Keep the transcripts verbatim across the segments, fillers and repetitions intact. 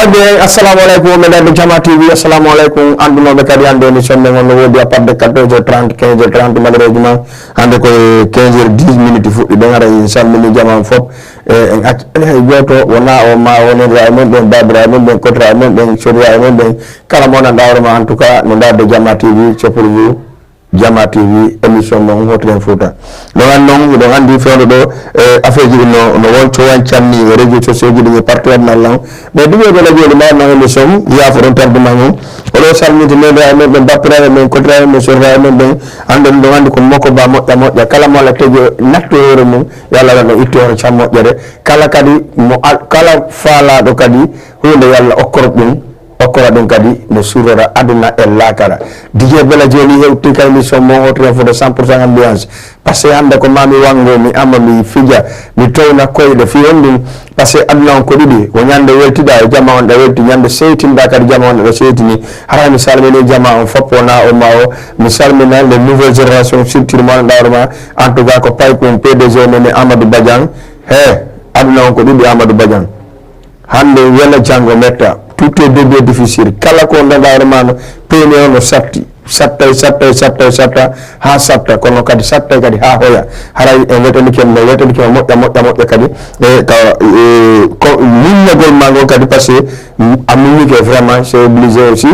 Ok, assalamu aleykum, wonɓe nder Jama T V, assalamu aleykum. Anndunoɓe kadi hannde émission men on no woodi à partir de quatorze heures trente, quinze heures trente, malheureusement, hannde ko quinze heures dix minutes fuɗɗi ɗen, haray en salmini jama on fof. E, en accaani hay gooto, wona o ma wonen ra e mum ɓen, babira e mum ɓen, kotora e mum ɓen, sodira e mum ɓen, kala mo nan ɗawre ma, en tout cas, no darde Jama T V, c'est pour vous. Jama T V, émission mon Hotiren Fouta. Ɗon an noon, miɗon anndi fewndo ɗo, e affaire ji ɗin no, no won cowan canni e réseaux sociaux ji ɗin e partout aduna lan. Ɓe duɓe ɓe radio ɗi mbaɗa noon émission, yaafoɗon tardement mum. Oɗo salminde neeniraaɓe men ɓen, bappiraaɓe men, kodiraaɓe men, sodiraaɓe men ɓen. Annden ɗon anndi ko moko ba moƴƴa moƴƴa. Kala mo ala tejo natto hoore mum, yo Allah waɗan ɗon itti hoore cam moƴƴere. Kala kadi mo al-, kala faalaaɗo kadi huunde yo Allah okkoro ɗum. Okkora ɗum kadi no surrora aduna e laakara. Didier Bella Jolie hewti ka émission mo Hotiren Fouta cent pour cent ambiance. Parce que hannde ko mami wango, mi ama, mi fija, mi towna koyɗe fi on ɗum. Parce que aduna on ko ɗiɗi, ko ñande weltiɗa e jama on ɗa welti, ñande seytinɗa kadi jama on ɗa seytini. Hara mi salmini jama on fof wona o ma o. Mi salmina les nouvelles générations, surtout mo ɗawre ma. En tout cas ko paykum P D G men Amadou Badiane. He, aduna on ko ɗiɗi Amadou Badiane. Hannde wela, janngo metta. Tout est début difficile. Kala ko ndeɗa hoore ma no peeni o no satti. Sattay, sattay, sattay, satta, haa satta. Kono kadi sattay kadi haa hoya. Haray en wetanike, en wetanike moƴƴa, moƴƴa, moƴƴa kadi. E ka, e, ko muññagol ma ngol kadi, parce que a muññike vraiment, c'est obligé aussi.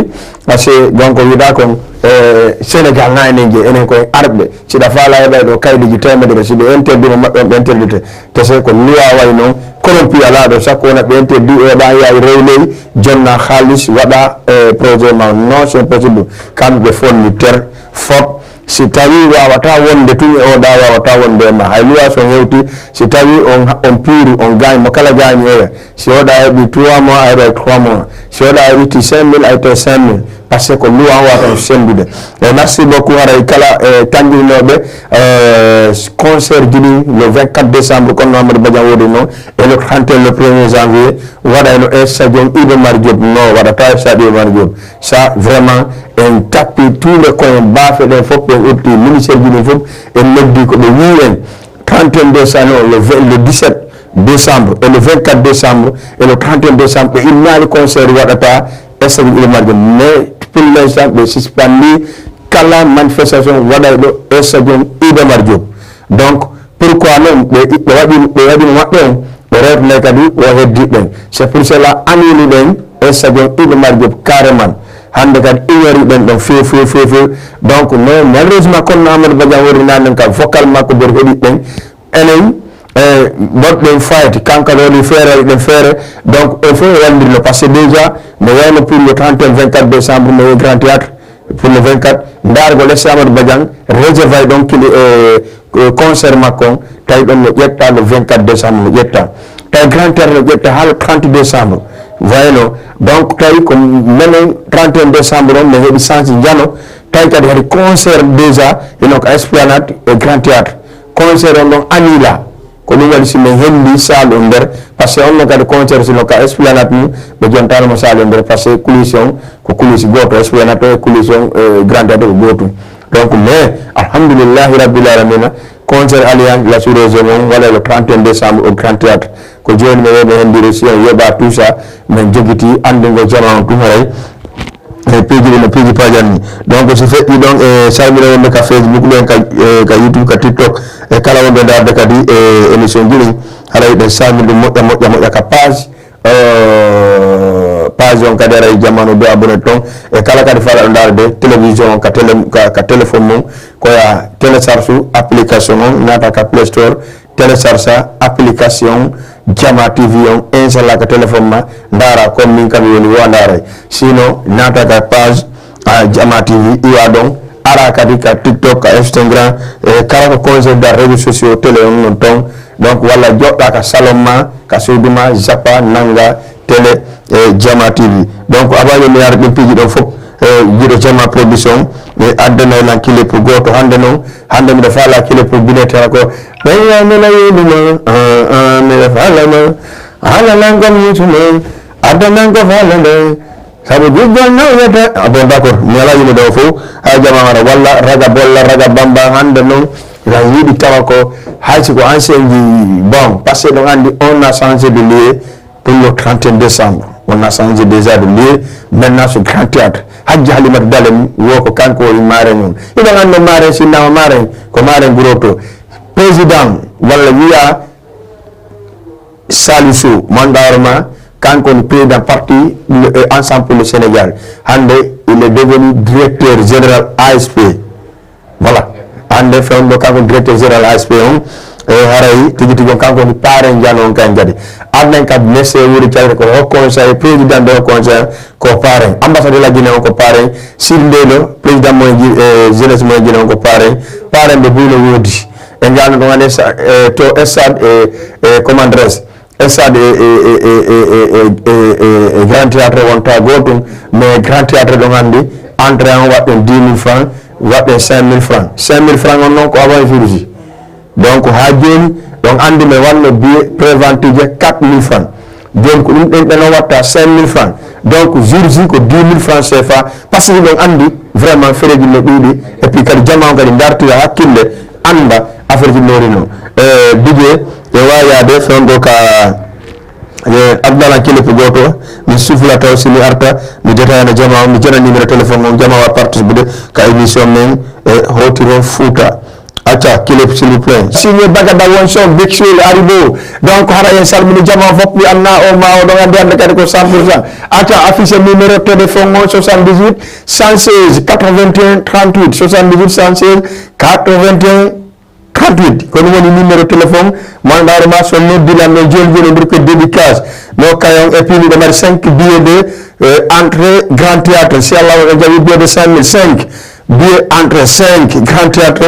Parce que donc wiɗa kon, e, Sénégal na enen je, enen koye arɓe. Siɗa faala heɓay ɗo kayɗiji temedere, si ɓe interdit mo maɓɓe on, ɓe interdite. Te se ko loi wayi noon, corrompu alaa ɗo, sakko wona ɓe interdit, o heɓa yaay rewley, jonna haalis, waɗa, e, projet ma. Non, c'est impossible. Kamɓe fof ni ter, fot. Si tawi wawata wonde tun e oɗa wawata wonde e ma. Hay loi so hewti, si tawi on, on piiri, on gaañ mo kala gaañi oya. Si oɗa heɓi trois mois, a heɓay trois mois. Si oɗa itti cinq mille, a ittay cinq mille. Parce que ko loi o wata on senndude. E merci beaucoup, haray kala, e, tanjinooɓe, e, concert ji ɗin le vingt-quatre décembre, kono no Amadou Badiane woodi noon, e le trente et un, le premier janvier, waɗayno e stadium Iba Mar Diop, no waɗata e stade Iba Mar Diop. Ça, vraiment, en tappi tous les coins, baafe ɗen fof, ɓe utti ministère ji ɗin fof, en noddi ko ɓe wii en, trente et un décembre, le vingt, le dix-sept décembre et le vingt-quatre décembre et le trente et un décembre, ɓe innaali concert waɗata e stade Iba Mar Diop. Mais pour l'instant, ɓe suspendii kala manifestation waɗayɗo e stade Iba Mar Diop. Donc, pourquoi noon ɓe, ɓe waɗi, ɓe waɗi mo maɓɓe on, ɓe rewtanay kadi o heddi ɓen. C'est pour cela annuli ɗen e stade Iba Mar Diop carrément. Hannde kadi ignori ɗen ɗon few, few, few, few. Donc, mais malheureusement, kono no Amadou Badiane woni nanen ka vocal makko nder heɗi ɗen. Enen, e, waɗɗen fayti, kanko waɗi feere, waɗi ɗen feere. Donc, on fof e walndirno, parce que déjà, no wayno pour le trente et un, vingt-quatre décembre, no e Grand Théâtre, pour le vingt-quatre, ndaargol e Amadou Badiane, réserve ay ɗon kili, e, e, concert makko on, tawi ɗon no ƴetta le vingt-quatre décembre, no ƴetta. Tawi Grand Théâtre no ƴetta haa le trente décembre. Wayno, donc, tawi ko menen trente et un décembre on, min heɓi chance njano, tawi kadi hari concert déjà, hino ko Esplanade e Grand Théâtre. Concert on ɗon annula. Ko ɗum waɗi si min hendi salle on nder, parce que on non kadi concert sino ka Esplanade mum, ɓe jontaano mo salle on nder, parce que coulisse on ko coulisse gooto, Esplanade o e coulisse on, e, Grand Théâtre ko gootum. Donc, mais, alhamdulillahi rabbil alamina, concert Alliance la sous-région on waɗa le trente et un décembre au Grand Théâtre. Ko jooni mi wiyɓe hen direction yoɓa tout ça, min jogiti anndingo jama on tun haray. E piiji ɗi no piiji paajanmi. Donc, so feƴƴi ɗon e salmina wonɓe ka Facebook ɗen, ka, e, ka YouTube, ka TikTok, e kala wonɓe ndaarde kadi e émission ji ɗin, haray ɗen salmini ɗum moƴƴa, moƴƴa, moƴƴa ka page, euh, page on kadi haray jamanu do abonné ton. E kala kadi fala ɗo ndaarde télévision on ka télé, ka, ka téléphone mum, ko ya télécharge application on, naata ka Play Store, télécharge application Jama T V on, inchallah, ka téléphone ma, ndaara, comme min kam woni wo a ndaaray. Sinon, naata ka page, a, Jama T V, iwa ɗon, ara kadi ka TikTok, ka Instagram, e kala ko conseil dans réseaux sociaux, télé on non ton. Donc, walla joɗɗa ka salon ma, ka suudu ma, zappa, nanga, télé, e Jama T V. Donc, avant yo mi yaara ɗin piiji ɗon fof, e jiɗo Jama Production, mi addanay lan clip gooto hannde noon. Hannde miɗo faala clip binetee ko ɓen ya nela yeɗuma, ah, ah, miɗo faala ma. Haala lan gom yituma, adda nan ko faala nde. Sabu jiggal nawiyata. Ah, bon, d'accord. Mi alaa yimɓe ɗo fof. Haa jama wara. Walla raga bolla, raga bamba hannde noon. Lan yiɗi tawa ko hay si ko ancien ji, bon, parce que ɗon anndi on a changé de lieu. Pour le trente et un décembre. On a changé déjà de lieu. Maintenant, ce grand théâtre. Hajji Halimata Dalen wo ko kanko woni maaren on. Iɗon anndo maaren, sinnama maaren, ko maaren guroto. Président, walla wiya Salisu Mandarma, kanko woni président parti le- euh, Ensemble pour le Sénégal. Hannde, il est devenu directeur général A S P. Voilà. Hannde fewndo kanko directeur général A S P on, e haray tigi tigi on kanko woni paaren jano on kan kadi. Arden kadi messe wuri calde ko ho conseil, président de conseil ko paaren. Ambassadeur la Guinée on ko paaren. Sirndelo président mo e jeunesse mo e Guinée on ko paaren. Paaren ɓe buyno woodi. E ngano ɗon ane sa- e to stade e e commandres. Stade e e e e e e e e grand théâtre wonta gotum, mais grand théâtre ɗon anndi entrée on waɗɗen dix mille francs, waɗɗen cinq mille francs. Cinq mille francs on noon ko avant jour ji. Donc ha joni ɗon anndi mi wanno billet prévente je quatre mille francs. Joni ko ɗum ɗen ɗen o watta cinq mille francs. Donc jour ji ko dix mille francs C F A. Parce que ɗon anndi vraiment fereji no ɗuuɗi. Et puis kadi jama on kadi dartira hakkille, annda affaire ji noori no. E bije e wayaade fewndo ka e abdala kilipu goto. Mi sufla taw si mi arta mi jotayana jama on, mi jona numéro téléphone on, jama wa participude ka émission men e hotiro fouta. Acca clip s'il vous plaît. Signé Bagada Wonso, Big Soul, Aribo. Donc hara en salmini jama fof mi anna o ma o ɗon andi hande kadi ko cent pour cent. Acca affiche numéro téléphone o soixante-dix-huit cent seize quatre-vingt-un trente-huit, soixante-dix-huit cent seize quatre-vingt-un trente-huit. Ko ɗum woni numéro téléphone. Mo andaare ma so noddi lan ɗon joni joni ndir ko dédicace. No kayon et puis miɗo mari cinq billets de euh, entrée grand théâtre. Si Allah waɗa jaɓi billet de cinq mille, cinq billet entrée, cinq grand théâtre,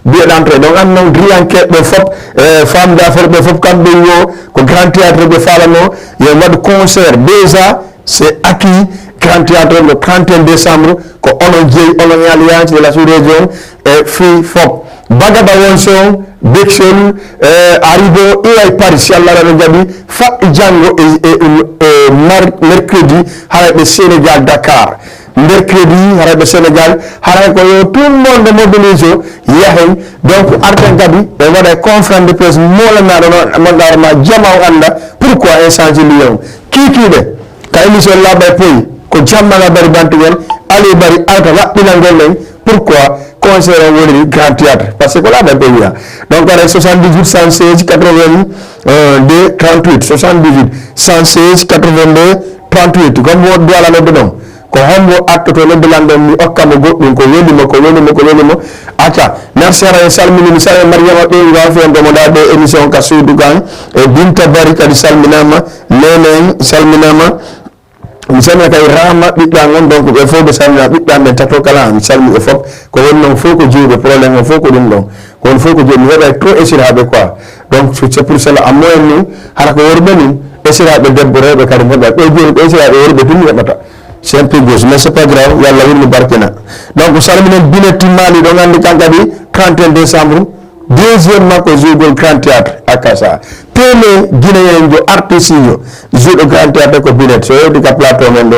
billet d'entrée. Donc an noon driyankeɓe ɓe fof, e famde affaire ɓe fof kamɓe yo ko grand théâtre ɓe falano yo waɗu concert déjà c'est acquis. Grand théâtre le trente et un décembre ko onon jeeyi onon alliance de la sous-région e fii fof. Bagada won son Bexol e Aribo iway Paris si Allah waɗa jaɓi faɗɗi janngo e e e mar mercredi harayɓe Sénégal Dakar. Mercredi harayɓe Sénégal haray ko yo tout le monde mobilise yahen. Donc arten kadi e waɗa conférence de presse molanaɗo noon manɗaɗo ma jama o annda pourquoi en change lion kikiɗe ka émission laaɓa e poyi ko jamma labari bantugal ali bari alta laɓɓinangol en. Pourquoi concert o woniri grand théâtre parce que ko laaɓa e poyi wiya donc aɗa soixante-dix-huit cent seize quatre-vingt-deux trente-huit soixante-dix-huit cent seize quatre-vingt-deux trente-huit comme won duwala nodde ɗon. Ko hombo attoto nodde lan ɗon mi okka mo goɗɗum ko weli mo ko weli mo ko weli mo. Acca merci hara en salmini mi sawi mariama ɓe nga fewndo mo nda ɓe émission ka suudu kan e binta bari kadi salminama. Nene en salminama. Mi salmina kay rama ɓiɓɓe an on donc ɓe fof ɓe salmina ɓiɓɓe an ɓen tato kala mi salmi ɓe fof. Ko woni noon fof ko jeyɓe problème on fof ko ɗum ɗon. Ko woni fof ko jeyɓe mi heɓay trop esiraɓe quoi. Donc c'est pour cela a moyen mum hara ko worɓe mum esiraɓe debbo rewɓe kadi mi heɓay ɓe joni ɓe esiraɓe worɓe tun mi heɓata. C'est un peu gauche mais c'est pas grave yalla woni mi barkina. Donc salminen binetti mali ɗon andi kan kadi trente et un décembre. Deuxième makko jouegol grand théâtre akasa tele guinéen jo artiste jo joueɗo grand théâtre ko binet so yewti ka plateau men ɗo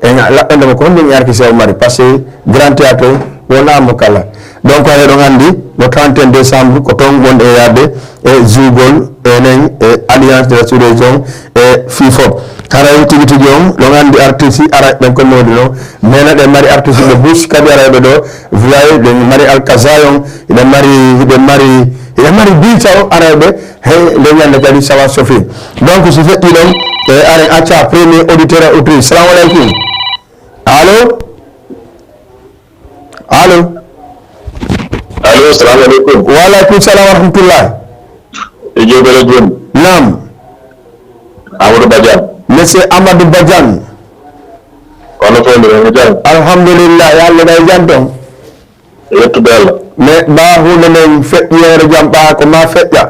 e laɓɓende mo ko honɗum artiste o mari par ce que grand théâtre wonamo kala. Donc haɗa ɗon andi no trente et un décembre ko toon wonde e yaade e jouegol enen e alliance de la sous-région e fii fof. Haray tigi tigi on ɗon andi artiste ara ɓen ko mawdi no mais naɗe mari artiste ɓe bus kadi arayɓe ɗo village ɓe mari alkazayon. Hiɗa mari hiɗa mari hiɗa mari bica o arayɓe he nde ñande kadi sawa sofi. Donc si feƴƴi ɗon e are acca premier auditeur autrice salamu aleykum. Allo. Allo. Allo salamu aleykum. Wa aleykum salam wa rahmatullah. E joɓere joni. Nam. Amadou Badiane. Monsieur Amadou Badiane. Kono fewndire no jam. Alhamdulillah yo allah ɗa e jam toon. Yettude allah. Mais ɓa hunde nden feƴƴi yeere jam ɓa ko ma feƴƴa.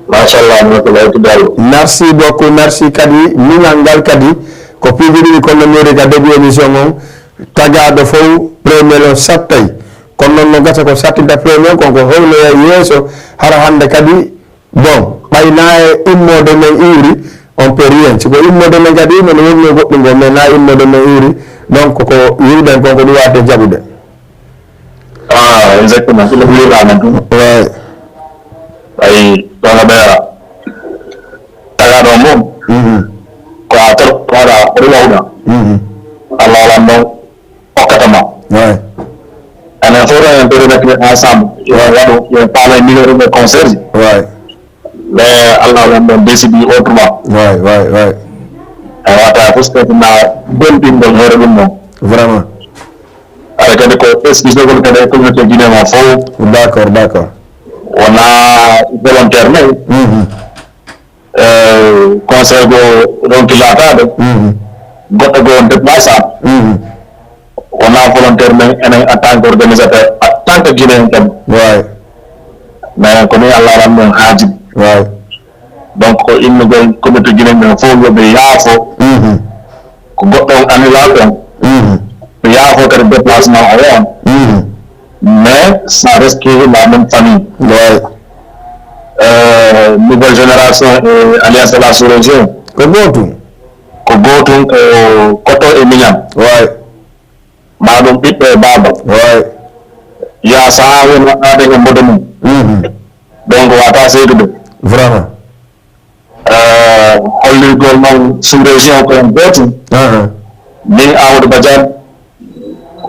Machallah no ko yettude allah. Merci beaucoup merci kadi muñal ngal kadi ko piiji ɗiɗi konno miri ka début émission on tagaɗo fof premier o sattay kono noon no gasa ko sattinta premier kon ko howloya yeeso hara hande kadi. Bon ɓay na e immode men iwri on peut rien siko immode men kadi men wonno goɗɗum goo mais na immode men iwri. Donc ko yiwɗen kon ko ɗum wawte jaɓude. Ah exactement ko ɗum wiɗama ɗum. Way. Ɓay ɗono ɓeya tagaɗo mum. Ko a trop Fof en ɓeɗo mettre ensemble, yo waɗo, yo faala numéro de concert. Ouais, Mais Allah on ɗon décide autrement. Ouais, ouais, ouais. A wata fof kadi na bonɗingol hoore ɗum noon. Vraiment. Aɗa kadi ko excusegol kadi e communauté guinéen o fof. D'accord, d'accord. Wona volontaire men. Mhm. Eh, conseil go ronki laataade. Mhm. Goɗɗo go on déplacé. Mhm. Wona volontaire men enen en tant qu'organisateur, en tant que guinéen kadi. Ouais, Mais ko ni Allah ran men haaji. ouais. Donc ko innugol communauté guinéen men fof yo ɓe yaafo. Mhm. Ko goɗɗo on annulal on. Mhm. Ɓe yaafo kadi déplacement o on. Mhm. Mais ça reste toujours la même famille. Ouais. Euh, nouvelle génération et alliance de la sous-région. Ko gootum. Ko gootum ko koto e miñam. Ouais, Ma ɗum ɓiɗɗo e baaba. Ouais. Ya saha woni waɗɗaade e mboɗo mum. Mhm. Donc wata seydude. Vraiment. Euh, hollirgol noon sous-région ko en gootum. Aha. Min Amadou Badiane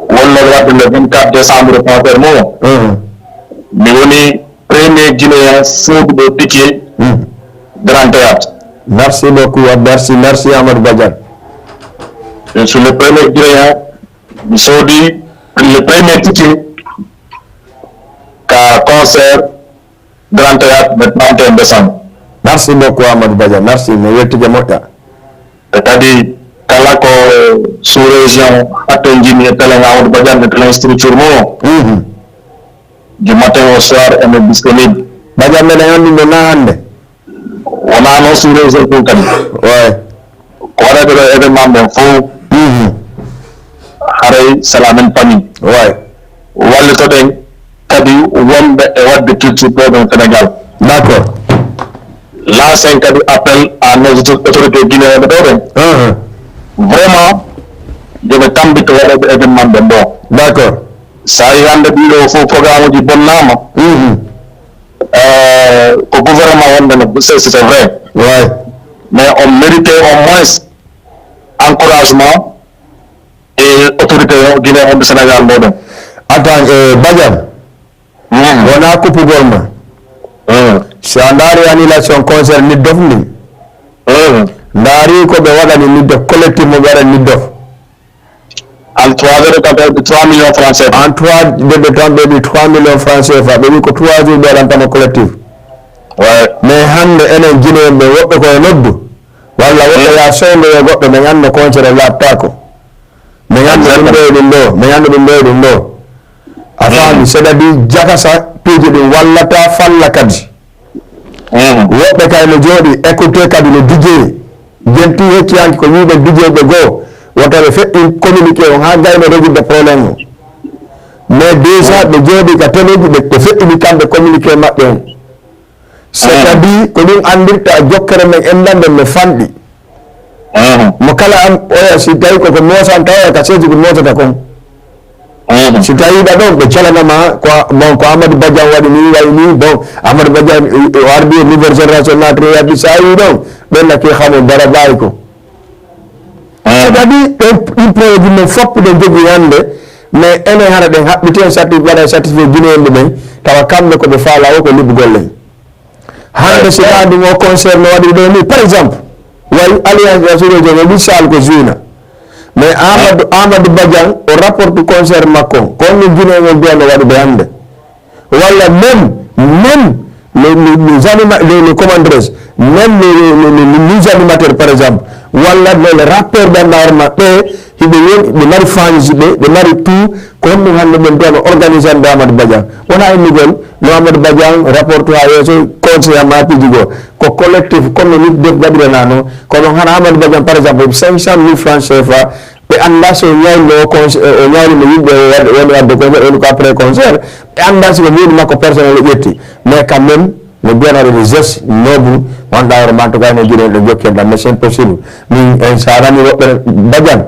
wonnooɗo waɗde le vingt-quatre décembre concert mum o. Mhm. Mi woni premier guinéen sooduɗo ticket Mhm. Grand Théâtre. Merci beaucoup, merci, merci Amadou Badiane. Je suis le premier guinéen mi soodi le premier ticket ka concert Grand Théâtre le trente et un décembre. Merci beaucoup Amadou Badiane, merci, mi weltiima moƴƴa. E kadi kala ko sous-région hatten jimi e telen Amadou Badiane e telen structure mum o. Mhm. Du matin au soir ene disponible. Badiane meɗen anndi mo na hannde. Wona noon sous-région ɗum kadi. Ouais. Ko waɗata ɗo événement ɓen fof Mhm. haray c'est la même famille. Ouais. Wallitoɗen kadi wonɓe e waɗde culture ɗo ɗon Sénégal. D'accord. Lancen kadi appel à nos autorités guinéenɓe ɗo ɗen. Aha. Vraiment yoɓe tambito waɗoɓe événement ɓen ɗo. D'accord. Sa yi hannde ɗiɗo fof programme uji bonnama. Mhm. Euh, ko gouvernement wonɓe no c'est c'est vrai. Ouais. Mais on mérite au moins encouragement et autorité guinéen wonɓe Sénégal ɗo ɗen. Attends, eh, Badiane. Mhm. Wona kuppugol ma. Mhm. Si a ndaari annulation concert Nit Dof ndin. Mhm. Ndaari ko ɓe waɗani Nit Dof, collectif mo ɓe waɗani Nit Dof. En trois heures de temps ɓe trois millions francs C F A. En trois heures de temps ɓe trois millions francs C F A. Ɓe wi ko trois jours ɓe waɗantama collectif. Ouais. Mais hannde enen Guinéen ɓe woɓɓe koye noddu. Walla woɓɓe ya sowndoyo goɗɗo, min annda concert o laaɓtaako. Min annda ɗum ɗo e ɗum ɗo, min annda ɗum ɗo e ɗum ɗo. A faami, c'est-à-dire jakasa piiji ɗin wallata falla kadi. Mhm. Woɓɓe kay no jooɗi écouté kadi no dijee. Jenti hecci hanki ko wiɓe dijee ɓe goo. Wota ɓe feƴƴi communiqué on ha gayno résoudre problème o. Mais déjà ɓe jooɗi ka teleji ɓe, ɓe feƴƴini kamɓe communiqué maɓɓe on. C'est-à-dire ko ɗum anndirta jokkere men enɗan nden no fanɗi. Mhm. Mo kala am oya si tawi koko moosanta oya ka seeji ko moosata kon. Mhm. Si tawi ɗa ɗon ɓe calanama ko bon ko Amadou Badiane waɗi ni wayi ni bon Amadou Badiane o ardi e nouvelle génération natri yaddi sa yi ɗon ɓen na ke xamo dara bayi ko. C'est-à-dire ɗen ɗin projet ɗin men fof ɗen jogui hande mais enen hara ɗen haɓɓiti en sati waɗa satisfait guinéen ɓe ɓen tawa kamɓe koɓe faala o ko liɓugol len. Hannde si ɗa ɗum o concert no waɗi ɗo ni par exemple wayi alliance des sous-région o ɗi salle ko juina mais amadou amadou badian o rapporte concert makko on ko honno guinéen on mbiyanno waɗude hannde walla même même le, le, les anima, le, le, comment dirais même le, le, le, le, les animateurs par exemple walla no le rappeur ɓe mbawarma ɓe hiɓe woni ɓe mari fanji ɓe ɓe mari tout ko honɗum hannde ɓen mbiyanno organisé hannde amadou badian wona innugol Mouhamadou Badiane rapport ha yeeso conseil ma piiji goo ko collectif comme no nit def waɗirana noon kono hana Amadou Badiane par exemple cinq cent mille francs C F A ɓe annda so ñawlino o conseil o ñawlino yimɓe o waɗi woni wadde conseil woni ko après concert ɓe annda siko mbiɗi makko personnel o ƴetti mais quand même no mbiyanoɗo des gestes noble wonɗa hoore ma en tout cas no jiɗen ɗo jokken ɗam mais c'est impossible min en sa nani woɓɓe Badiane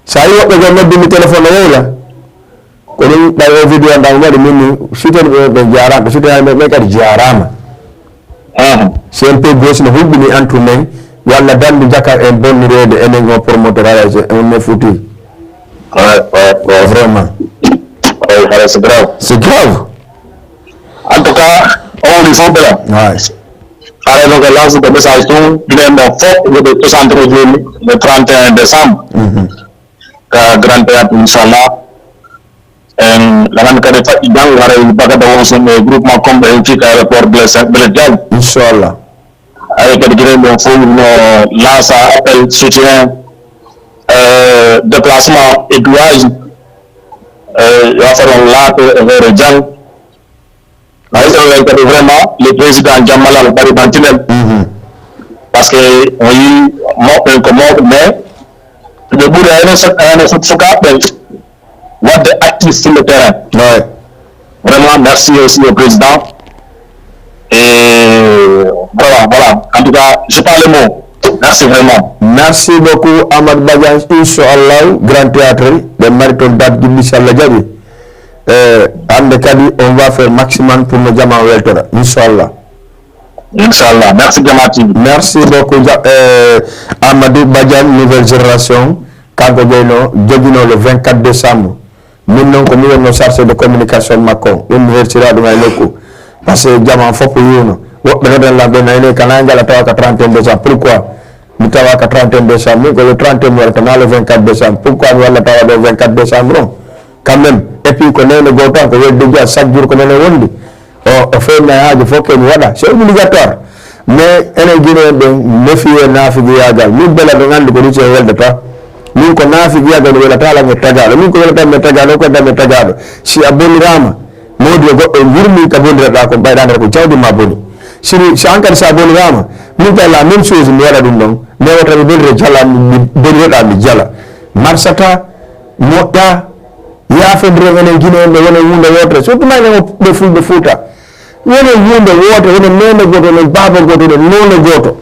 sa yi woɓɓe goo noddumi téléphone o wowla Ko ɗum ɗay o vidéo ndan waɗi min ni sutani ɓe ɓe jarama ɓe sutani ɓe ɓe kadi jarama Mhm. C M P gosi no hulɓini antu men walla dandu jaka en bonnireede enen o promoteur ala on ne foti Ouais, ouais, ouais. Vraiment Ouais, Haray c'est grave. C'est grave. En tout cas, on est fort là. Ouais. Haray donc, lancer des messages, tout, bien, bon, fort, le deux cent trois jours, le trente et un décembre. Mhm. Ka Grand Théâtre, Inch'Allah. En, lanan kadi faɗɗi janngo, haray bagada won son e groupement comme en fii ka aéroport Blaise, Blaise Diagne. Inchallah. Haray kadi ginen ɗon fof no lancer appel soutien, euh, déplacement et douage, euh, yo affaire on laato e hoore jam. Hay so on kadi vraiment le président Jammalal ɓari bantinel. Mhm. Parce que on yi mawɓe ko mawɓe, mais ɓe ɓuri ayno so-, ayno suk-, sukaaɓe ɓen wadde actif sur le terrain. Ouais. Vraiment, merci aussi au président. Et voilà, voilà. En tout cas, j'ai pas les mots. Merci vraiment. Merci beaucoup, Amadou Badiane. Inchallah, Grand Théâtre, ɓe mari toon date ji, inchallah, jaɓi. Eh, hannde kadi, on va faire maximum pour no jama weltora, inchallah. Inchallah. Merci, Jama T V. Merci beaucoup, Ja-, eh, Amadou Badiane, Nouvelle Génération. Kanko jeyno, joginoo le vingt-quatre décembre. Min noon ko mi wonno chargé de communication makko, ɗum mi hertira ɗum hay nokku. Par ce que jama fof ko yiwno. Woɓɓe noon lan ɓe nayne kana ngala tawa ka trente et un décembre. Pourquoi? Mi tawa ka trente et un décembre, min ko le trente et un mi waɗata, na le vingt-quatre décembre. Pourquoi mi walla tawa ɗo vingt-quatre décembre on? Quand même, et puis ko nene gooto tan, ko wedde joya, chaque jour ko nene wondi. O, o feewni haaju fof ko mi waɗa. C'est obligatoire. Mais enen Guinéen ɓen, no fiye naafigiyaagal. Min bela ɗon anndi ko ɗum si en weldata. Min ko naafigiyaagal mi welata lan e tagaaɗo. Min ko welata mi e tagaaɗo, ko dam e tagaaɗo. Si a boniraama, mawdi e goɗɗo yurmi ka boniraɗa ko mbayɗa nder ko jawdi ma boni. Si, si an kadi sa boniraama, min kay la même chose mi waɗa ɗum ɗon. Mi wata mi bonira jala, mi, mi boniraɗa mi jala. Marsata, moƴƴa, yaafondiren enen Guinéen ɓe wona huunde wootere. Surtout ma enen ɓe Fulɓe Fuuta. Woni huunde wootere, woni neene gooto, woni baaba gooto, woni noone gooto.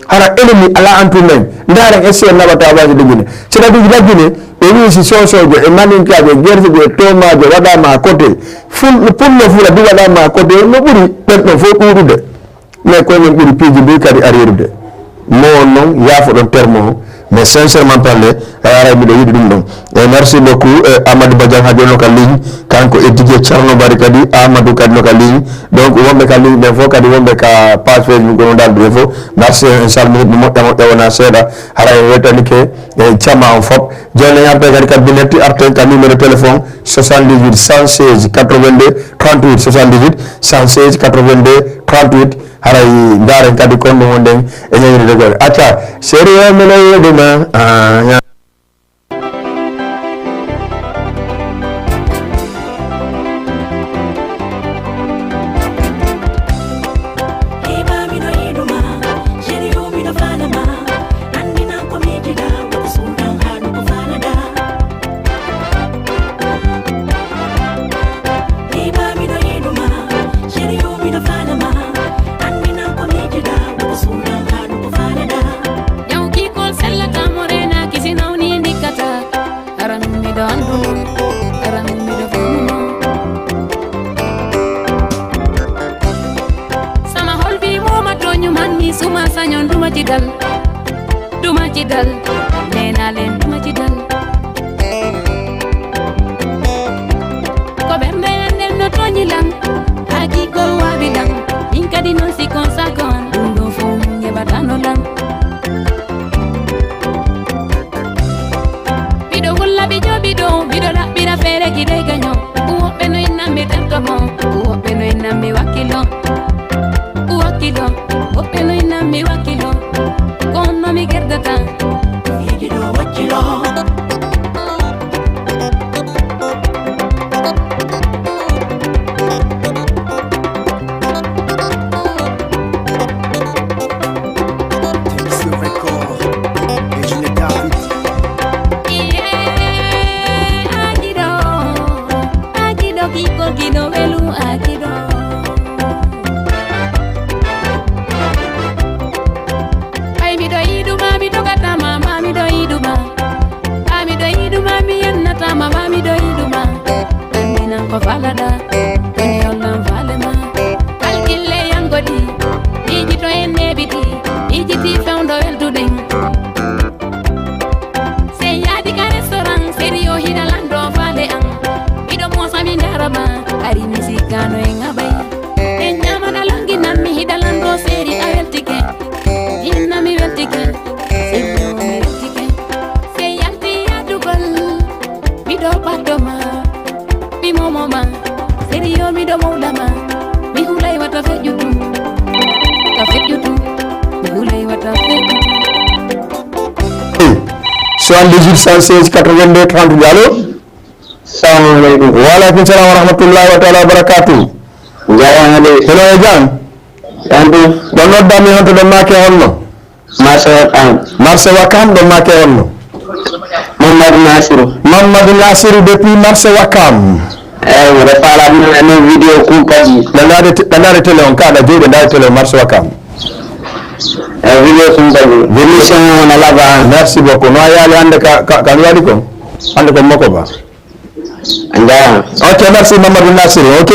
Hara ennemi alaa entre men. Ndaaren, est-ce que naɓata waaji ɗiggude? Si naɓi laggine, ɓe wii si Soosoojo e Maninkaajo e Gersejo e Toomaajo waɗaama à côté, Ful-, Pullo Fula du waɗaama à côté, no ɓuri ɓen ɗon fof ɗuuɗude. Mais koye men ɓuri piiji mbuy kadi ariirude. Mo on noon, yaafoɗon terme o, mais sincèrement parler, a haray miɗo yiɗi ɗum ɗon. E merci beaucoup, e Amadou Badiane ha jooni o ka ligne, kanko e Didier Thierno Bari kadi, Amadou kadi no ka ligne. Donc wonɓe ka ligne ɓen fof kadi, wonɓe ka page Facebook o no dal ɓe fof. Merci, en calminii ɓe moƴƴa moƴƴa wona seeɗa. Haray en weltanike e jama on fof. Jooni en artay kadi ka binetti, arten ka numéro téléphone soixante-dix-huit cent seize quatre-vingt-deux trente-huit, soixante-dix-huit cent seize quatre-vingt-deux trente-huit. Haray ndaaren kadi kon ɗum wonɗen e ñañirde goɗɗo. Acca, sérieux mino yiɗuma. Ah, ña- Ñawkiikol sellata mo reenaaki si nawni ndikkata. Aran miɗo annduno, aran miɗo faamuno. Sama hol bi mo ma tooñu man mi suma sañon duma ci dal. Duma ci dal, nee naa leen duma ci dal. Ko ɓernde an nden no tooñi lan, haa kiikol waawi lan. Min kadi non si kon sago an, ɗum ɗo fow heɓatano lan. Miɗo wulla ɓe jooɓi ɗo, miɗo laɓɓira feere giɗo e gaño. Woɓɓe no innan mi tertomo, woɓɓe no innan mi wakkilo. Wakkilo, woɓɓe no innan mi wakkilo. Ko honno mi gerdata? Fiiji ɗo wakkilo. Iye, akido, akido, kiko, kido, welu, akido. Ay, miɗo yiɗuma, mi dogatama, ma miɗo yiɗuma. Ba miɗo yiɗuma, mi yennatama, ba miɗo yiɗuma. Anninan ko falada, ɗum yollan falema. Alkille yangodi, ijito en neɓiti, ijiti fewndo welduɗen. Sey yaadi ka restaurant, sérieux hiɗa lando faale an. Miɗo moosa mi No e ŋaɓay. En ñaama na langi nan mi hiɗa lando seeri a weltike. Hinna mi weltike. Sirri o mi weltike. Sey yalti yaadugol. Miɗo batto ma. Mi momo ma. Sirri o miɗo mawla ma. Mi hulay wata feƴƴutu. Ka feƴƴutu. Mi hulay wata feƴƴutu. Soixante-dix-huit, cent seize, quatre-vingt-deux, trente. Allo? Salamu aleykum. Wa aleykum salam wa rahmatullahi wa taala wa barakatuh. Jaaraama de. Hello, e jam? Jam ɗum. Ɗo noddami honto ɗo maake honno? Marché Wakam. Marché Wakam ɗo maake honno? Mamadou Nasiru. Mamadou Nasiru depuis marché Wakam. Eyi, mbiɗa faala ɗum e noon vidéo kumpaji. Ɗa ndaade te-, ɗa ndaade télé on, ka ɗa jooɗi ndaade télé on marché Wakam. E vidéo kumpaji. Émission on a laba. Merci beaucoup. No a yaali hannde ka, ka, ka mi waɗi ko? Hannde ko Moko Ba. A jaaraama. Ok, merci Mamadou Nassir, ok?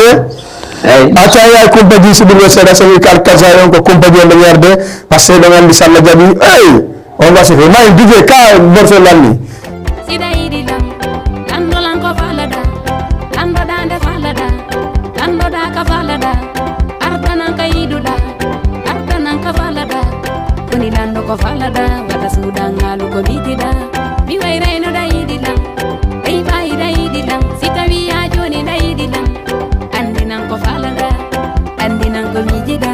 Eyi. Acca, yaay kumpaji siɗirɓe seeɗa, so wi kal kaza on ko kumpaji on ɓe yerde, parce que ɗon anndi so Allah jaɓi, eyi, on wasi ko may D J ka morceau lanni. Siɗa yiɗi lan, lanndo lan ko faalada, lanndo daande faalada, lanndo daa ka faalada, arta nan ka yiɗuɗa, arta nan ka faalada, koni lanndo ko faalada, wata suuɗan ŋaalu ko miitiɗa, mi wayrayno ɗa yiɗi lan. Ɓey ɓaayi ɗa yiɗi lan, si tawi yaa jooni ɗa yiɗi lan, anndi nan ko faalaɗa, anndi nan ko miijiɗa,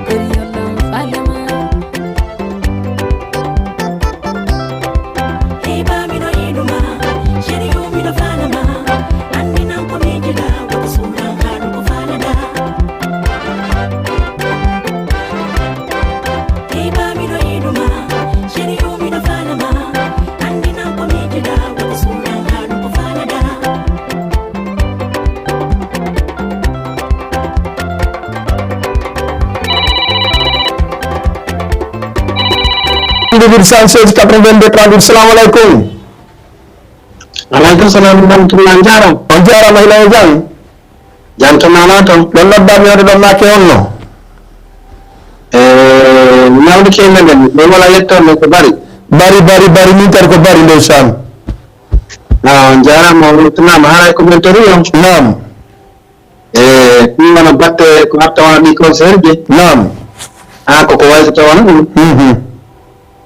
kori yollan faalama. Hey, ba miɗo yiɗuma, chéri, yo miɗo faalama, anndi nan ko miijiɗa, wata suuɗan ŋaalu ko faalaɗa. Hey, ba miɗo yiɗuma, chéri, yo miɗo faalama, anndi nan ko miijiɗa, wata suuɗan ŋaalu ko faalaɗa. Huit cent seize quatre-vingt-deux trente-huit. Salamu aleykum. Aleykum salam wa rahmatullah. Jaaraama. On jaaraama, hila e jam? Jam tan alaa toon. Ɗon noddaami wonde ɗon maake on no? E, nawde ke meɗen, ɗon wala yettoon ko bari. Bari, bari, bari, min kadi ko bari, ndeysaan. Ah, on jaaraama, on weltanaama, haray ko men tori on. Naam. E, ɗum wona batte ko arta wona ɗi concert ji. Naam. Ah, koko waytata wona ɗum. Mhm.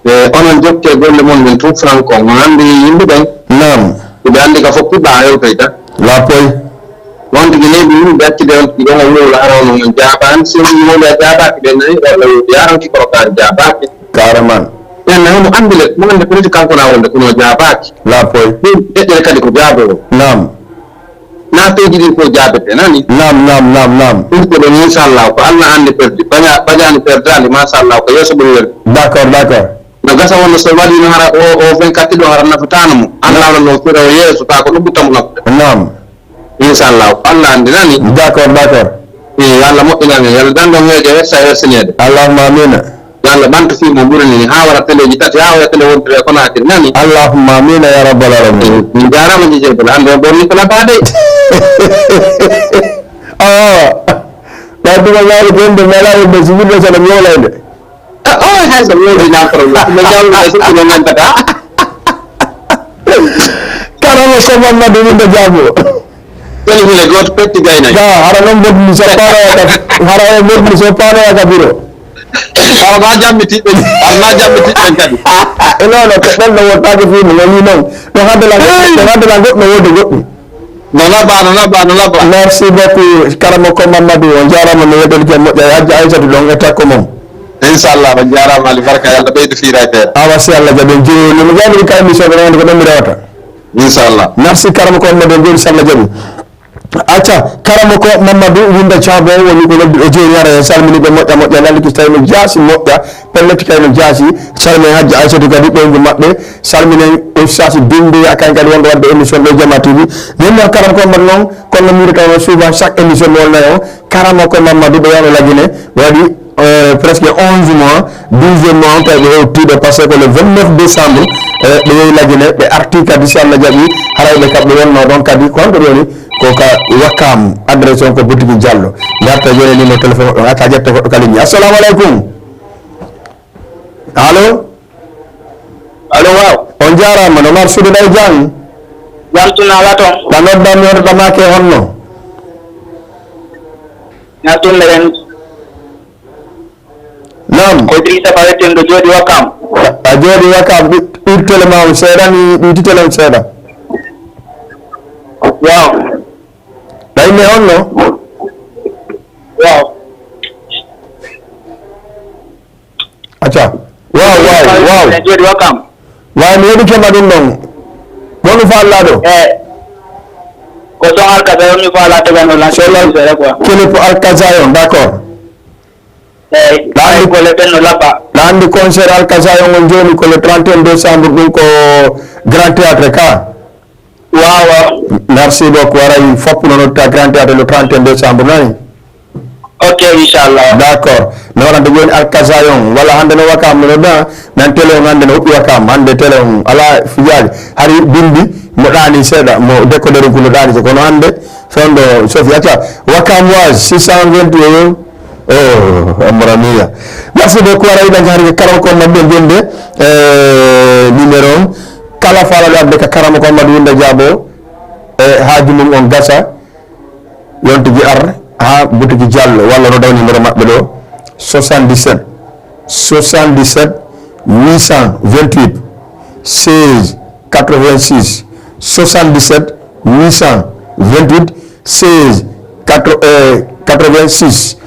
E, onon jokke golle mon ɗen tout franco, on anndi yimɓe ɓen. Naam. Ɓe anndi ka fof puɗɗa hewtoyta. Lapoy. On tigi leydi yimɓe accude on tigi ɗon o wowla hara on on jaabaani. So on wowli a jaabaaki ɓen nani, walla wowli a ronki korokaari jaabaaki. Carrément. Ɓen nani mo anndi le, mo anndi politique kanko na wonde kono jaabaaki. Lapoy. Ɗum ɗeɗɗere kadi ko jaaboro. Naam. Naafeeji ɗin fof jaabete, nani? Naam, naam, naam, naam. Ɗum ko ɗon, inchallah, ko Allah anndi perdi. Baña-, bañaani perdaali, machallah, ko yeeso ɓuri welde. D'accord, d'accord. No gasa wonno so waɗiino hara o, o vingt-quatre ɗo hara nafataano mo. Naam. Allah no fira o yeeso, taa ko ɗum ɓutta mo nafude. Naam. Inchallah, ko Allah anndi, nani? D'accord, d'accord. Eey, yo Allah moƴƴinan en, yo Allah dandu en heejo e hersa e hersineede. Allahumma amiina. Yo Allah ɓantu fii mo ɓuri ni, haa wara teleeji tati, haa wara tele wontude e Konaakiri, nani? Allahumma amiina ya rabbal alamin. Min jaaraama, Jijel Bala, hannde on ɓorni ko nafaade. Awa, ɓaddugo ñaawde ko wonde mala wonde sujudde saɗa ñoolaynde. Ah, oh, hay so wonde ñaam problème. Ko ñaawde hay so ko ñaamata. Karama ko Mamadou min da jaabo. Woni hule gooto petti gaynaaji. Ga, hara noon mboɗmi so paanoya ka, hara o mboɗmi so paanoya ka biro. Hara ma jammiti ɓe, hara ma jammiti ɓen kadi. E non, non, ko ɗon no wottaaki fii mo, woni noon. No hadde la, no hadde la goɗɗo wode goɗɗum. No labba, no labba, no labba. Merci beaucoup, Karamo ko Mamadou, on jaaraama, mi weɗel ke moƴƴa, e Hajja Aysatu ɗon e takko mum. Inchallah, on jaaraama, Ali Barka, yo Allah ɓeydu fiira e feere. Awa, si Allah jaɓi, en jiroyo, no mi jaabiri ka émission ɗo, wonde ko ɗon mi rewata. Inchallah. Merci, Karamo ko Mamadou, en jooɗi, si Allah jaɓi. Acca, Karamo ko Mamadou Winda Thiabo woni ko nodduɗo jooni, hara en salmini ɓe moƴƴa moƴƴa, lalliki so tawi no jaasi moƴƴa, pellet kay no jaasi, salminen Hajji Aysatu kadi ɓeyngu maɓɓe, salminen Oustaz Dumbuya kan kadi wonɗo waɗde émission ɗo Jama T V. Nden noon Karamo ko Mamadou noon, kono no mbiɗo taw souvent chaque émission mi wolnay on, Karamo ko Mamadou ɓe yano lagine, ɓe waɗi euh, presque onze mois, douzième mois on tawi ɓe hewtiiɗo, parce que le vingt-neuf décembre, euh, ɓe yehi Lagine, ɓe arti kadi, si Allah jaɓi, haray ɓe kam ɓe wonno ɗon kadi, ko honto ɓe woni? Ko ka Wakam, adresse on ko boutique Diallo. Ngarta jooni numéro téléphone ɗon, aka jetta goɗɗo ka ligne. Assalamu aleykum. Allo? Allo, waaw. On jaaraama, no mar suudu ɗay jang? Jam tun ala toon. Ɗa nodda mi hoto ɗa maake honno? Nastude meɗen. Naam. Ko Idrissa Ba wiyetee, miɗo jooɗii Wakam. A jooɗii Wakam, ɗi-, ɗiɗi tele ma on seeɗa, mi ɗiɗi tele on seeɗa. Waaw. Ɗay me on no? Waaw. Acca. Waaw, waaw, waaw. Miɗo jooɗii Wakam. Waaw, mi heɗike ma ɗum ɗon. Wonu faalaa ɗo? Eh, ko son Alkasa woni faalaa tegan o lan. Sola seeɗa quoi. Kele ko Alkasa on, d'accord. Eyi, ɗa anndi ko le ɓen no labba. Ɗa anndi concert Alkasa on on jooni ko le trente et un décembre, ɗum ko Grand Théâtre ka. Waaw, waaw. Merci beaucoup. Aray fop no notta Grand Théâtre le trente et un décembre, nani? Ok, inchallah. D'accord. Mi waɗanta jooni Alkasa on. Walla hannde no Wakam no nodda, nan télé on hannde no huɓɓi Wakam. Hannde télé on alaa fijaaji. Hari bimbi mo ɗaani seeɗa, mo décodeur ko no ɗaani, kono hannde fewndo Sofi acca. Wakam was six cent vingt et un. Oh, Amraniya. Merci beaucoup. Aray ɗan hari karama ko maɓɓe jonde, eh, numéro on. Kala faalaaɗo adde ka karama ko Amadou Wunda Diabo, e haaju mum on gasa, yon tigi ar ha boutique Diallo, walla no daw numéro maɓɓe ɗo, soixante-dix-sept, soixante-dix-sept, huit cent vingt-huit, seize, quatre-vingt-six, soixante-dix-sept, huit cent vingt-huit, seize, quatre, euh, quatre-vingt-six,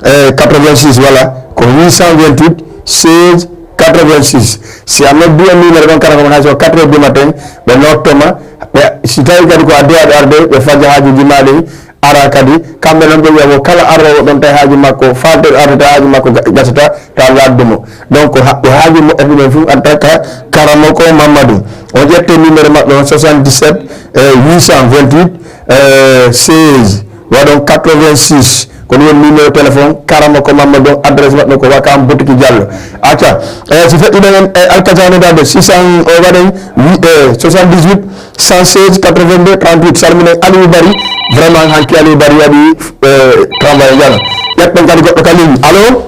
euh, quatre-vingt-six, voilà, ko huit cent vingt-huit, seize, quatre-vingt-six. Si a noddi e numéro ɗon kala ko hay so quatre heures du matin, ɓe nottoma, ɓe, si tawi kadi ko a duwaɗo arde, ɓe faja haajuji ma ɗin, ara kadi, kamɓe noon ɓe wiya ko kala aroowo ɗon tawi haaju makko, falter arde tawi haaju makko ga-, gasata, tawa laddu mo. Donc, ha-, e haaju moƴƴata ɗum en fof, en tant que Karamoko Mamadou. On ƴette numéro maɓɓe on, soixante-dix-sept, eh, huit cent vingt-huit, eh, seize, waɗon quatre-vingt-six. Ko ɗum woni numéro téléphone Karamoko Mamadou on, adresse maɓɓe ko Wakam Boutique Diallo. Acca, eh, si feɗɗiɗen en, eh, Alkazane Dade, six cents, o waɗen, wi-, eh, soixante-dix-huit, cent seize, quatre-vingt-deux, trente-huit. Salminen Aliou Bari. Vraiment, hanki Aliou Bari waɗi, eh, travail jana. Ƴetten kadi goɗɗo ka ligne. Allo?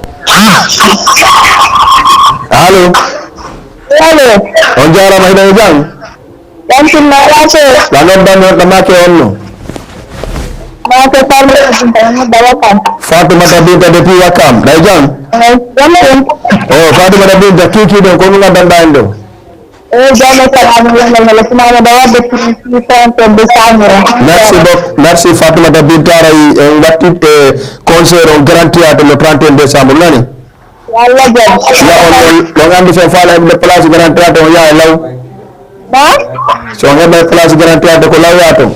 Allo? Allo? On jaaraama, hiɗon e jam? Jam sinno, ala sey. La noddan mi on ɗo make on no? Make Fatimata Binta, mi nodda Wakam. Fatimata Binta depuis Wakam. Ɗay jam? Eh, jam ɗum. Oh, Fatimata Binta, kiki ɗon, ko ɗum ngaddanɗaa en ɗo? Eh, jam e salaam, yo Allah wele. Sinaa miɗo waɗde prix six cent décembre. Merci beaucoup. Merci Fatoumata Binta Ray. En watti e concert on Grand Théâtre le trente et un décembre, nani? Yo Allah jaɓ. Ya on non, ɗon anndi so on faala heɓde place Grand Théâtre on yaha e law. Ba? So on heɓa place Grand Théâtre ko law yaha toon.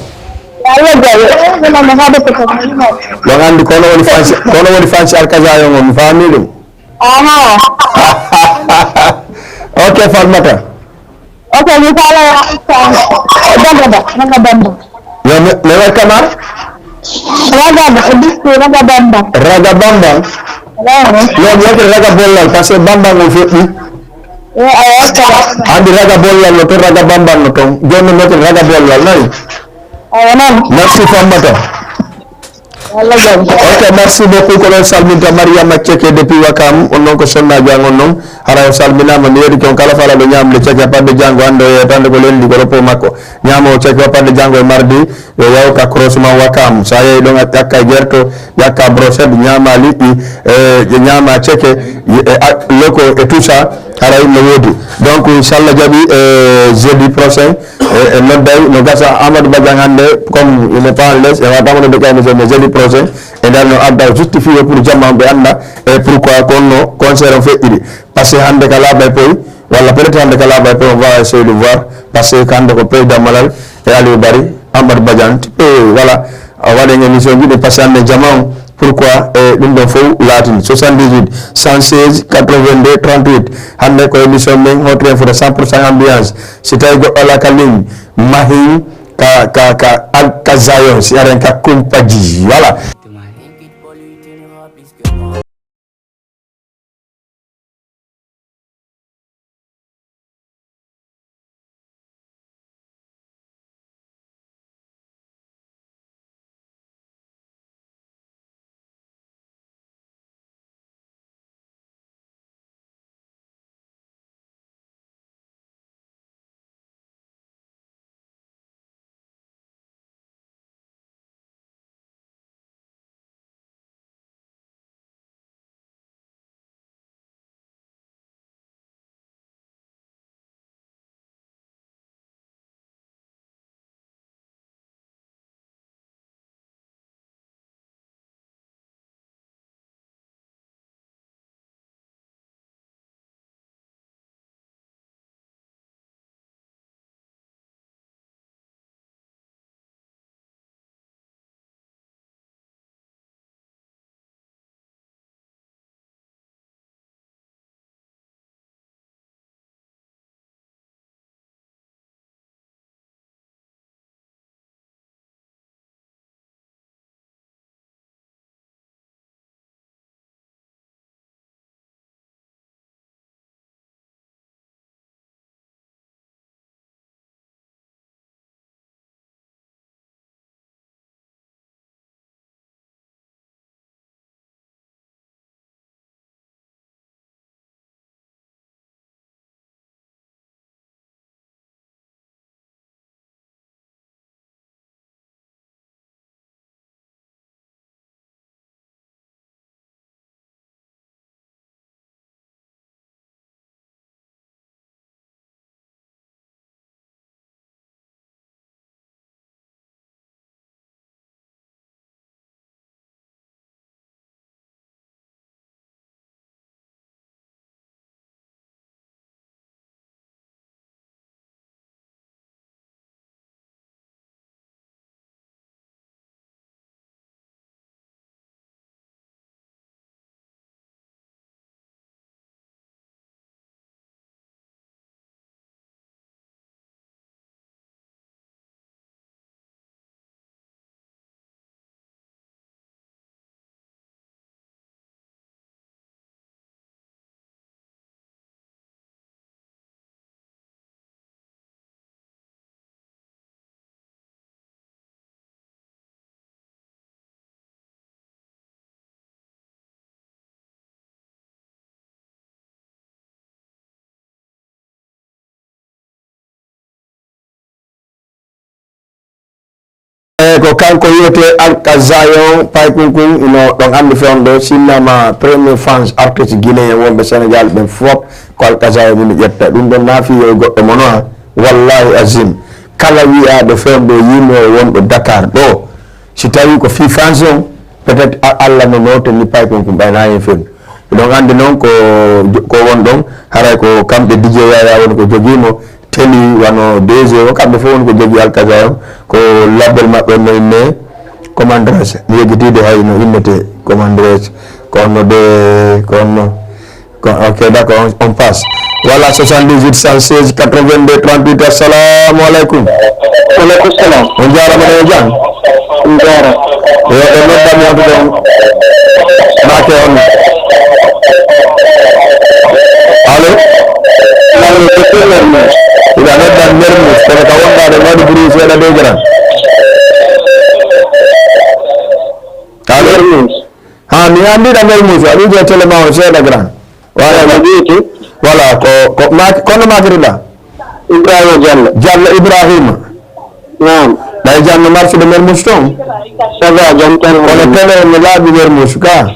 Yo Allah jaɓ. Eh, ɗum am haɗa ko ko ɗum. Ɗon anndi ko on woni fansi, ko on woni fansi Alkaza on, mi faami ɗum. Aha. Ok, Fatmata. Ok, mi faala ya, Bamba ba, Bamba Bamba. Yo, mi, mi waɗ kama? Raga ba, bisu Raga Bamba. Raga Bamba? Ehe. Yo, mi waɗi Raga Bollal, parce que Bamba ngon feƴƴi. Eh, awa, ok. Anndi Raga Bollal no toon, Raga Bamba no toon. Jooni mi waɗi Raga Bollal, nani? Awa, noon. Merci, Fatmata. Wallah jam. Ok, merci beaucoup. Ko ɗon salminta Mariama Ceke depuis Wakam. On noon ko sonnaajo an on noon. Hara o salminaama, mi yeɗike on kala faalaaɗo ñaamde ceke, haɓɓande janngo, hannde o yeetande ko lelni ko repos makko. Ñaama o ceke, haɓɓande janngo e mardi, yo yaw ka croisement Wakam. So a yehi ɗon, a ƴakka e gerto, ƴakka brochette, ñaama liƴƴi, e, e ñaama ceke, e, a, loko e tout ça. Haray no woodi. Donc, inchallah jaɓi, e, jeudi prochain, e, e nodday, no gasa Amadou Badiane hannde, comme il n'est pas en l'aise, e wata mo nodde kayne jeudi, jeudi prochain, e nder no adda justifié pour jamma ɓe annda, e pourquoi kono concert on feƴƴiri. Parce que hannde ka laaɓa e poy, walla peut-être hannde ka laaɓa e poy, on va essayer de voir, parce que hannde ko président Malal e Aliou Bari, Amadou Badiane, e voilà, a waɗen émission ji ɗi, parce que hannde jama on, pourquoi, e ɗum ɗon fof laatini, soixante-dix-huit, cent seize, quatre-vingt-deux, trente-huit. Hannde ko émission men, Hot Info de cent pour cent ambiance. Si tawi goɗɗo alaa ka ligne, mahin ka, ka, ka, al-, ka Zion, si aren ka kumpaji, voilà. E ko kanko wiyetee Alkazayon, paykun kun ino ɗon anndi fewndo ɗo, sinnama premier fans artiste guinéen wonɓe Sénégal ɓen fof ko Alkazayon mi ƴetta. Ɗum ɗon naafi yo goɗɗo mo noa, wallahi azim, kala wiyaaɗo fewndo ɗo yimoowo wonɗo Dakar ɗo, si tawi ko fii fans on, peut-être a- Allah no nootani paykun kun ɓay na hen fewndo. Eɗon anndi noon ko ko won ɗon, haray ko kamɓe D J Yaya woni ko jogii mo, teli wano D J o, kamɓe fof woni ko jogii Alkazayon, ko label maɓɓe no inne Commandres, mi yejjitiide hay no innete Commandres, ko honno de, ko honno, ko, ok, d'accord, on, on passe. Voilà, soixante-dix-huit, cent seize, quatre-vingt-deux, trente-huit, assalamu aleykum. Waleykum salam. On jaaraama, no jam? On jaaraama. Yo, ɓe noddan mi hoto ɗon. Maake on. Allo? Allo, ko Mermoz. Ina noddan Mermoz, kono ka wonɗaa ɗo, waɗi bruit seeɗa dow garan. Allo? Mermoz. Ha, mi anndiɗa Mermoz, a ɓiijo télé ma on seeɗa grand. Wala, no ɓiiti? Voilà, ko, ko, ma, kono makirɗa? Ibrahima Diallo. Diallo Ibrahima. Naam. Ɓay jam no marsude Mermoz toon? Ça va, jam tan. Kono télé no laaɓi Mermoz ka?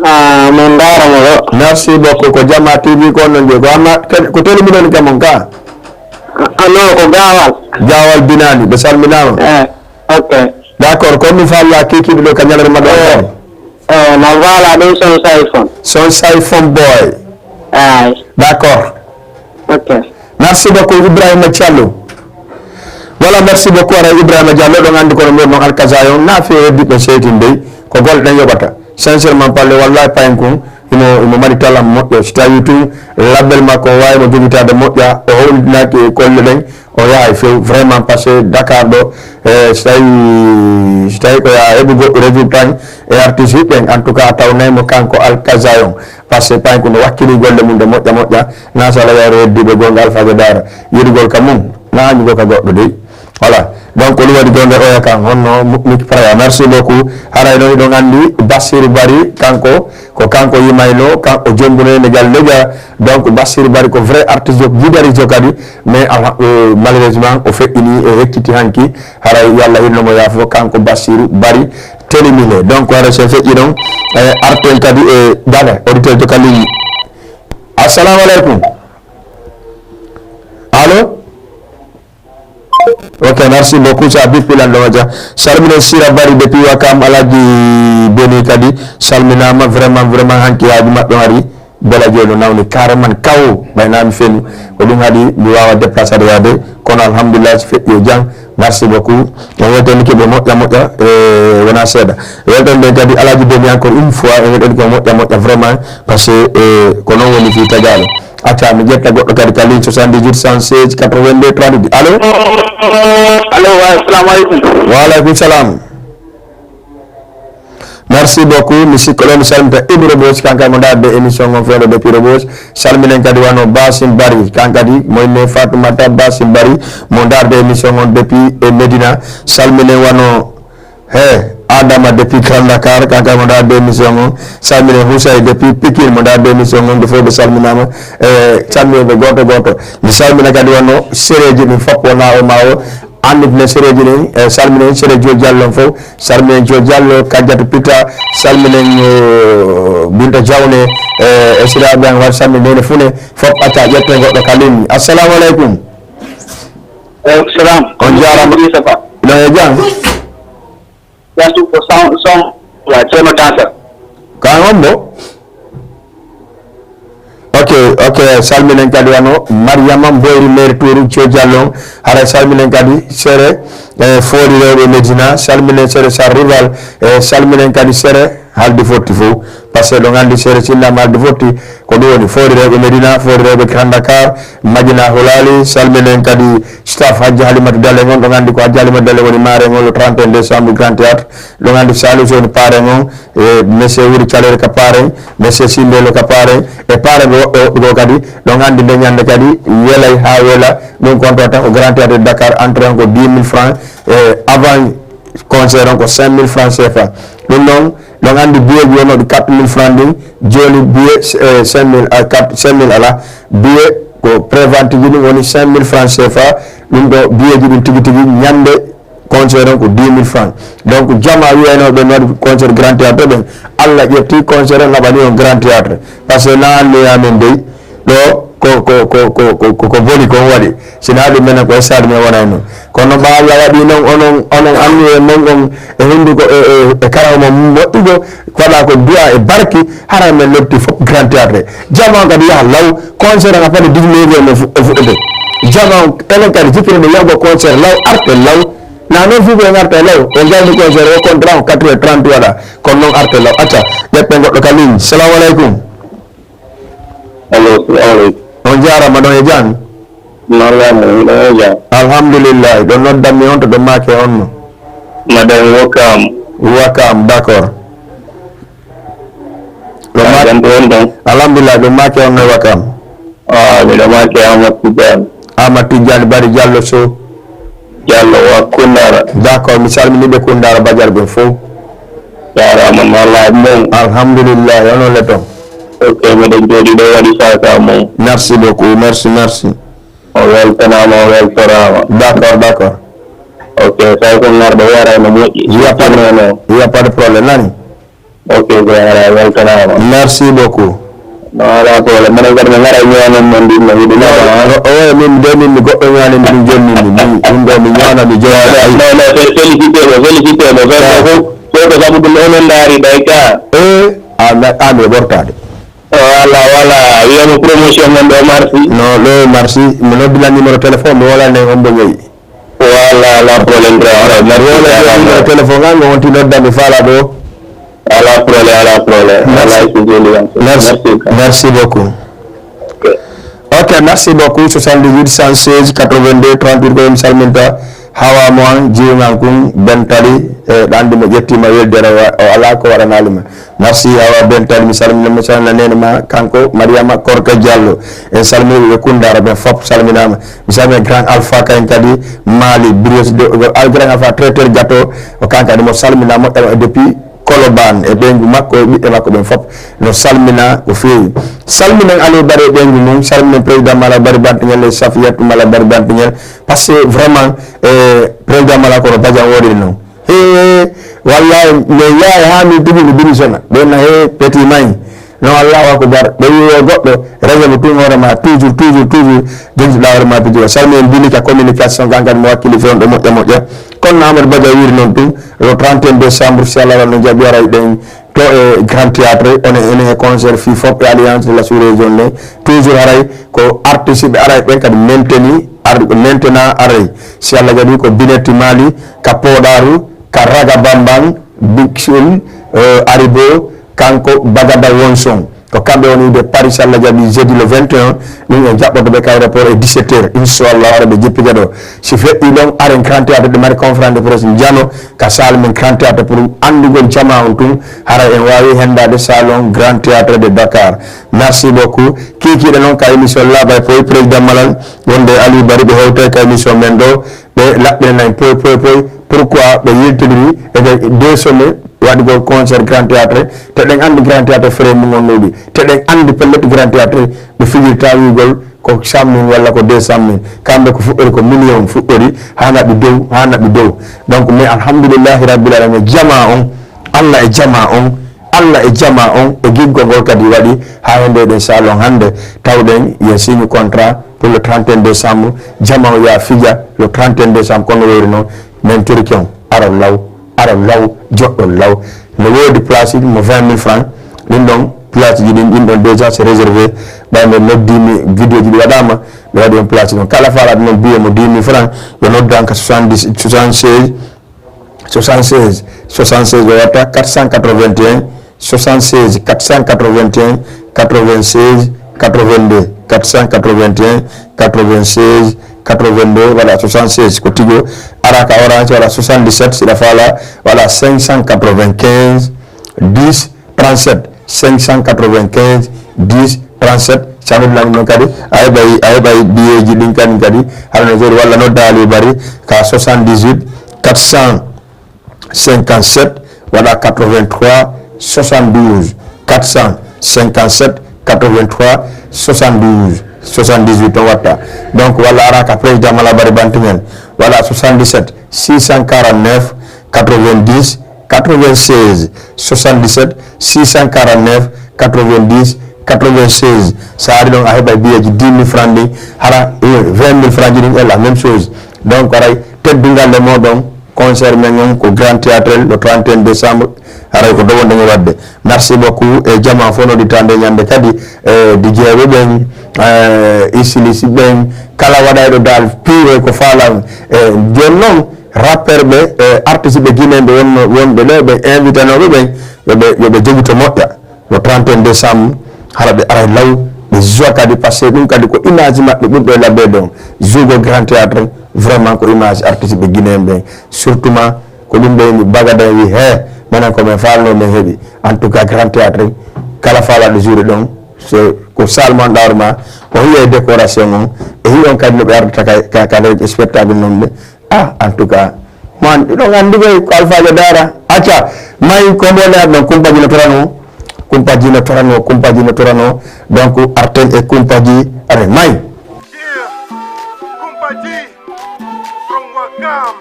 Ah, min ndaara mo ɗo. Merci beaucoup. Ko Jama T V ko onon jeyi. Ko amma, ke- ko télé miɗen kam on ka? Ah, non, ko Gaawal. Gaawal Binani, ɓe salminaama. Eh, ok. D'accord, ko mi falla kikiɗe ɗo ka ñalawma ɗo. Eh, eh, na falla ɗum son iPhone. Son iPhone boy. Ay. D'accord. Ok. Merci beaucoup, Ibrahima Diallo. Voilà, merci beaucoup, ara Ibrahima Diallo, ɗon anndi kono mbiɗon Alkazayon, na feewi heddiɓe seytin dey, ko golle ɗen yoɓata. Sincèrement parler, wallahi payen kun, imo, imo mari talam moƴƴo. Si tawi tun label makko o waawi mo jogitaade moƴƴa, o howlitinaaki e golle ɗen, o yahay few. Vraiment, parce que Dakar ɗo, eh, si tawi, si tawi ko yaa heɓugol résultat e artiste hiɓɓen, en tout cas, a tawnay mo kanko Alkazayon. Parce que payen kun no wakkili golle mum ɗe moƴƴa moƴƴa, na sala yawre heddiiɓe goonga Alpha Guedara. Yeɗugol ka mum, na hañugol ka goɗɗo dey. Voilà. Donc, ko ɗum waɗi goonga oya kan, honno Mik Praya. Merci beaucoup. Haray noon, hiɗon anndi Bassirou Bari, kanko, ko kanko yimayno, kan o jombuno e legal legal. Donc, Bassirou Bari ko vrai artiste, gidarijo kadi, mais alha-, euh, malheureusement, o feƴƴini e hecciti hanki. Haray yo Allah hinno mo yaafo, kanko Bassirou Bari, telimine. Donc, haray so feƴƴi ɗon, eh, arten kadi e dada, auditeur to ka ligne. Assalamu aleykum. Allo? Ok, merci beaucoup. Sa bippilan ɗo waja. Salminen Sira Bari depuis Wakam, Alaji Beni kadi. Salminama vraiment, vraiment hanki haaju maɓɓe mari. Bela Joy no nawni carrément kaw. Ɓay nami feni. Ko ɗum haɗi mi wawa déplacé de yaade. Kono alhamdulillah si feƴƴi o jang. Merci beaucoup. O weltani keɓe moƴƴa moƴƴa. E wona seeɗa. E weltani ɓen kadi Alaji Beni encore une fois. E weltani ko moƴƴa moƴƴa vraiment. Parce que, e, ko noon woni fi tagale. Acca, mi ƴetta goɗɗo kadi ka ligne soixante-dix-huit, cent seize, quatre-vingt-deux, trente. Allo? Allo, wa, assalamu aleykum. Wa aleykum salam. Merci beaucoup. Mi sikko ɗo mi salmita Ibro Boss, kanka mo darde émission on fewndo depuis Rebos. Salminen kadi wano Basim Bari, kan kadi mo inne Fatoumata Basim Bari, mo darde émission on depuis e Medina. Salminen wano He, Adama depuis Grand Dakar, kanka mo darde émission on. Salminen Housay depuis Pikine, mo darde émission on, ɓe fof ɓe salminaama. E, salminen ɓe gooto gooto. Mi salmina kadi wano sereeji ɗin fof wona o ma o. Annditine sereeji ɗin, e, salminen Sere Jo Diallo on fof. Salminen Jo Diallo, Kadiatou Pita, salminen, o, Binta Diawne, e, e siraaɓe an waɗi salminen Nene Fune, fof acca ƴetten goɗɗo ka ligne. Assalamu aleykum. Aleykum salam. On jaaraama. Idrissa Ba. No e jam? Yasou ko son, son, wa Ceerno Dansa. Ka on mo? Ok, ok, salminen kadi wano Mariama Mboyri, maire Tourou, Thio Diallo, hara salminen kadi Sere, e Fori rewɓe Medina, salminen Sere Sar Rival, e salminen kadi Sere Haldi Fotti fof. Parce que ɗo nganndi Sere Sinna Haldi Fotti, ko ɗum woni Fori rewɓe Medina, Fori rewɓe Grand Dakar, Madina Hulali, salminen kadi staff Hajji Halimatu Dalen on, ɗo nganndi ko Hajji Halimatu Dalen woni maare on, le trente et un décembre, Grand Théâtre, ɗo nganndi Saliou Sow woni parrain on, e monsieur Wuri Calere ka parrain, monsieur Simbelo ka parrain, e parrain ɓe woɓɓe woɓɓe goo kadi, ɗo nganndi nde ñannde kadi welay haa wela, ɗum konto tan ko Grand Théâtre de Dakar, entrée on ko dix mille francs, e avant concert on ko cinq mille francs C F A. Ɗum noon, ɗon anndi billet ji wonooɗi quatre mille francs ɗin, jooni billet, eh, cinq mille, ah, quatre, cinq mille alaa. Billet ko prévente ji ɗin woni cinq mille francs C F A. Ɗum ɗo billet ji ɗin tigi tigi ñannde kon Concert on ko dix mille francs. Donc, jama wiyanooɓe ɓen waɗi concert Grand Théâtre ɓen, Allah ƴetti concert on naɓani on Grand Théâtre. Parce que na anniya men dey, ɗo ko, ko, ko, ko, ko, ko, ko boni kon waɗi. Sina ɗum menen ko e stade men wonay non. Kono ɓa Allah waɗi non onon, onon anniye mon on e hunnduko e, e, e karaw mon moƴƴugo, waɗa ko du'a e barki, hara men lotti fof Grand Théâtre. Jama on kadi yaha law, concert on a fade dix-neuf heures men fu-, o fuɗɗete. Jama on, enen kadi jippitoɗo yahugo concert law, arte law. Na non fiɓe en arta law, o jawdi concert o contrat o quatre heures trente waɗa. Kono non arte law. Acca, ƴetten goɗɗo ka ligne. Salamu aleykum. Allo, salamu aleykum. On jarama, ɗon e jam? Malama, ɗon e jam. Alhamdulillah, ɗon noddanmi on to ɗon maake on no? Madame Wakam. Wakam, d'accord. Ɗon Ah, ma-, jam ɗon ɗon. Alhamdulillah, ɗon maake on no e Wakam. Ah, miɗo maake Amadou Tidiane. Amadou Tidiane Bari Diallo Sow. Diallo wa Kundara. D'accord, mi salmini ɓe Kundara Badial ɓen fof. Jarama, no laaɓi mon? Alhamdulillah, onon le ton? Ok, miɗen jooɗi ɗo waɗi saka mon. Merci beaucoup, merci, merci. O weltanama, o weltorama. D'accord, d'accord. Ok, tawi ko ngarɗo wara no moƴƴi. Il y a pas de, non, non. Il y a pas de problème, nani? Ok, ko wara, weltanama. Merci beaucoup. No, ala problème. Minen kadi mi ngara ñaanen mon ɗum no yiɗi. Non, nafa, non, o, o, min de, min mi goɗɗo ñaanen ɗum jonni mi. Mi, ɗum ɗo mi ñaana mi jonni. Non, non, non, félicité mo, félicité mo. Félicité mo. Ko, ko sabu ɗum onon ndaari ɗay ka. Eh, a, na, a, mi ɓortaade. Oh, voilà, voilà. Wiyamo promotion mon ɗo marsi. Non, ɗo marsi. Mi noddila numéro téléphone, mi wolane hombo ñayi. Voilà, ala problème, grand. Merci, wala jarama. Numéro téléphone ngal, mo wonti nodda mi fala ɗo. Ala problème, ala problème. Merci. Ala, c'est joli, merci. Merci, merci beaucoup. Ok. Ok, merci beaucoup. Soixante-dix-huit, cent seize, quatre-vingt-deux, trente-huit, ko mi salminta. Hawa mo an, jiwnan kun, Ben Tali, e, ɗan ɗum o ƴettima weldere wa-, o ala ko waɗanali ma. Merci, Awa Ben Tali, mi salmina, mi salmina nene ma, kanko Mariama Korka Diallo. En salmini ɓe Kundara ɓen fop salminama. Mi salmina Grand Alpha kayen kadi, Mali, Brios de, Al Grand Alpha, traiteur gâteau, o kan kadi mo salmina moƴƴama depuis Colobane, e ɓeyngu makko, e ɓiɓɓe makko ɓen fop, no salmina ko feewi. Salminen Aliou Bari e ɓeyngu mum, salminen président Mala Bari Bantiñel e Safiyatu Mala Bari Bantiñel, parce que vraiment, e président Mala kono bajan woɗi non. He, wallahi, mi yahi haa min tigi mi démissionna. Ɓen na, he, petit may. Non, Allahu akbar. Ɓe wi o goɗɗo, raison mo tun hoore ma, toujours, toujours, toujours, dentuɗa hoore ma, toujours. Salmi en mbini ka communication, kan kadi mo wakkili fewndo moƴƴa, moƴƴa. Kono no Amadou Badia wiri noon tun, le trente et un décembre, si Allah no jaɓi, aray ɗen to e Grand Théâtre, on e, ene e concert fii fof e Alliance de la Sous-Région nde. Toujours haray ko artiste ɓe aray ɓen kadi mainteni, ar-, maintena aray. Si Allah jaɓi ko Binetti Mali, ka Pooɗaaru, ka Raga Bambang, Big Soul, eh, Aribo, kanko Bagada Wonson. Ko kamɓe woni de Paris, si Allah jaɓi, jeudi le vingt et un, min en jaɓɓoto ɓe ka aéroport e dix-sept heures. Inchallah, hara ɓe jippike ɗo. Si feƴƴi ɗon, aren Grand Théâtre de mari conférence de presse njano ka salle men Grand Théâtre pour anndugol jama on tun, hara en waawi henndaade salon Grand Théâtre de Dakar. Merci beaucoup. Kiikiiɗe noon ka émission Laaɓa e Poy, président Malal, wonde Aliou Bari ɓe hewte ka émission men ɗo. Ɓe laɓɓinanay poy, poy, poy. Pourquoi ɓe yiltidiri e nder deux semaines waɗugol concert Grand Théâtre? Te ɗen anndi Grand Théâtre frais mum on ɗuuɗi. Te ɗen anndi pellet Grand Théâtre ɓe fijirta wiigol ko cent mille walla ko deux cent mille. Kamɓe ko fuɗɗori ko million fuɗɗori, haa naɓi dow, haa naɓi dow. Donc, mais alhamdulillahi rabbil alamin, jama on, Allah e jama on, Allah e jama on, e giggol ngol kadi waɗi haa hende ɗen salon hannde, tawɗen yo signé contrat pour le trente et un décembre, jama o yaa fija le trente et un décembre, kono wayri noon, men turki on, ara law, ara law, joɗɗo law. No woodi place uji mo vingt mille francs, ɗin ɗon place uji ɗin, ɗin ɗon déjà c'est réservé, ɓay nde noddimi vidéo ji ɗi waɗama, ɓe waɗi on place ɗon. Kala faalaɗo noon billet mo dix mille francs, yo noddu an ka soixante-dix, soixante-seize, soixante-seize, soixante-seize o watta quatre cent quatre-vingt-un, soixante-seize, quatre cent quatre-vingt-un, quatre-vingt-seize, quatre-vingt-deux, quatre cent quatre-vingt-un, quatre-vingt-seize, quatre-vingt-deux, voilà, soixante-seize, ko Tigo, ara ka Orange, voilà, soixante-dix-sept, siɗa faala, voilà, cinq cent quatre-vingt-quinze, dix, trente-sept, cinq cent quatre-vingt-quinze, dix, trente-sept, si a noddi ɗum ɗon kadi, a heɓay, a heɓay billet ji ɗin kadi, kadi, hara no jooɗi, walla nodda Aliou Bari, ka soixante-dix-huit, quatre cent cinquante-sept, waɗa quatre-vingt-trois, soixante-douze, quatre cent cinquante-sept, quatre-vingt-trois, soixante-douze. soixante-dix-huit on watta. Donc walla ara ka président Malabari Banting en, walla soixante-dix-sept six cent quarante-neuf quatre-vingt-dix quatre-vingt-seize, soixante-dix-sept six cent quarante-neuf quatre-vingt-dix quatre-vingt-seize. Sa ari ɗon a heɓay biyeji dix mille francs ɗin, hara, eh, vingt mille francs ɗin est la même chose. Donc aray teddungal e moɗon. Concert men on ko Grand Théâtre le trente et un décembre, haray ko dogonɗen e waɗde. Merci beaucoup. E jama fof nodditande ñande kadi, e D J ɓe ɓen, e styliste ɓen, kala waɗayɗo dal piiwe ko faalan. E jooni noon, rappeur ɓe, e artiste ɓe Guinée ɓe wonno, wonɓe ɗo, ɓe invitanoɓe ɓen, yoɓe, yoɓe joguito moƴƴa. Le trente et un décembre, hara ɓe aray law, ɓe joua kadi, parce que ɗum kadi ko image maɓɓe ɓurɗo e labbe ɗon. Jougol Grand Théâtre, vraiment ko image artiste ɓe Guinée ɓen. Surtout ma, ko ɗum ɓe mi bagada wi he, menen ko men falno men heɓi. En tout cas, Grand Théâtre, kala falaɗo jouer ɗon, c'est ko salle mon ɗawrma, o hiya e décoration on, e hiya on kadi no ɓe ardata ka, ka, ka spectacle non ɓe. Ah, en tout cas, man, ɗon anndi koy ko Alfaajo Daara. Acca, may ko mbo leer ɗon, kumpaji no torano, kumpaji no torano, kumpaji no torano. Donc, arten e kumpaji, are may. Yeah, kumpaji from Wakam.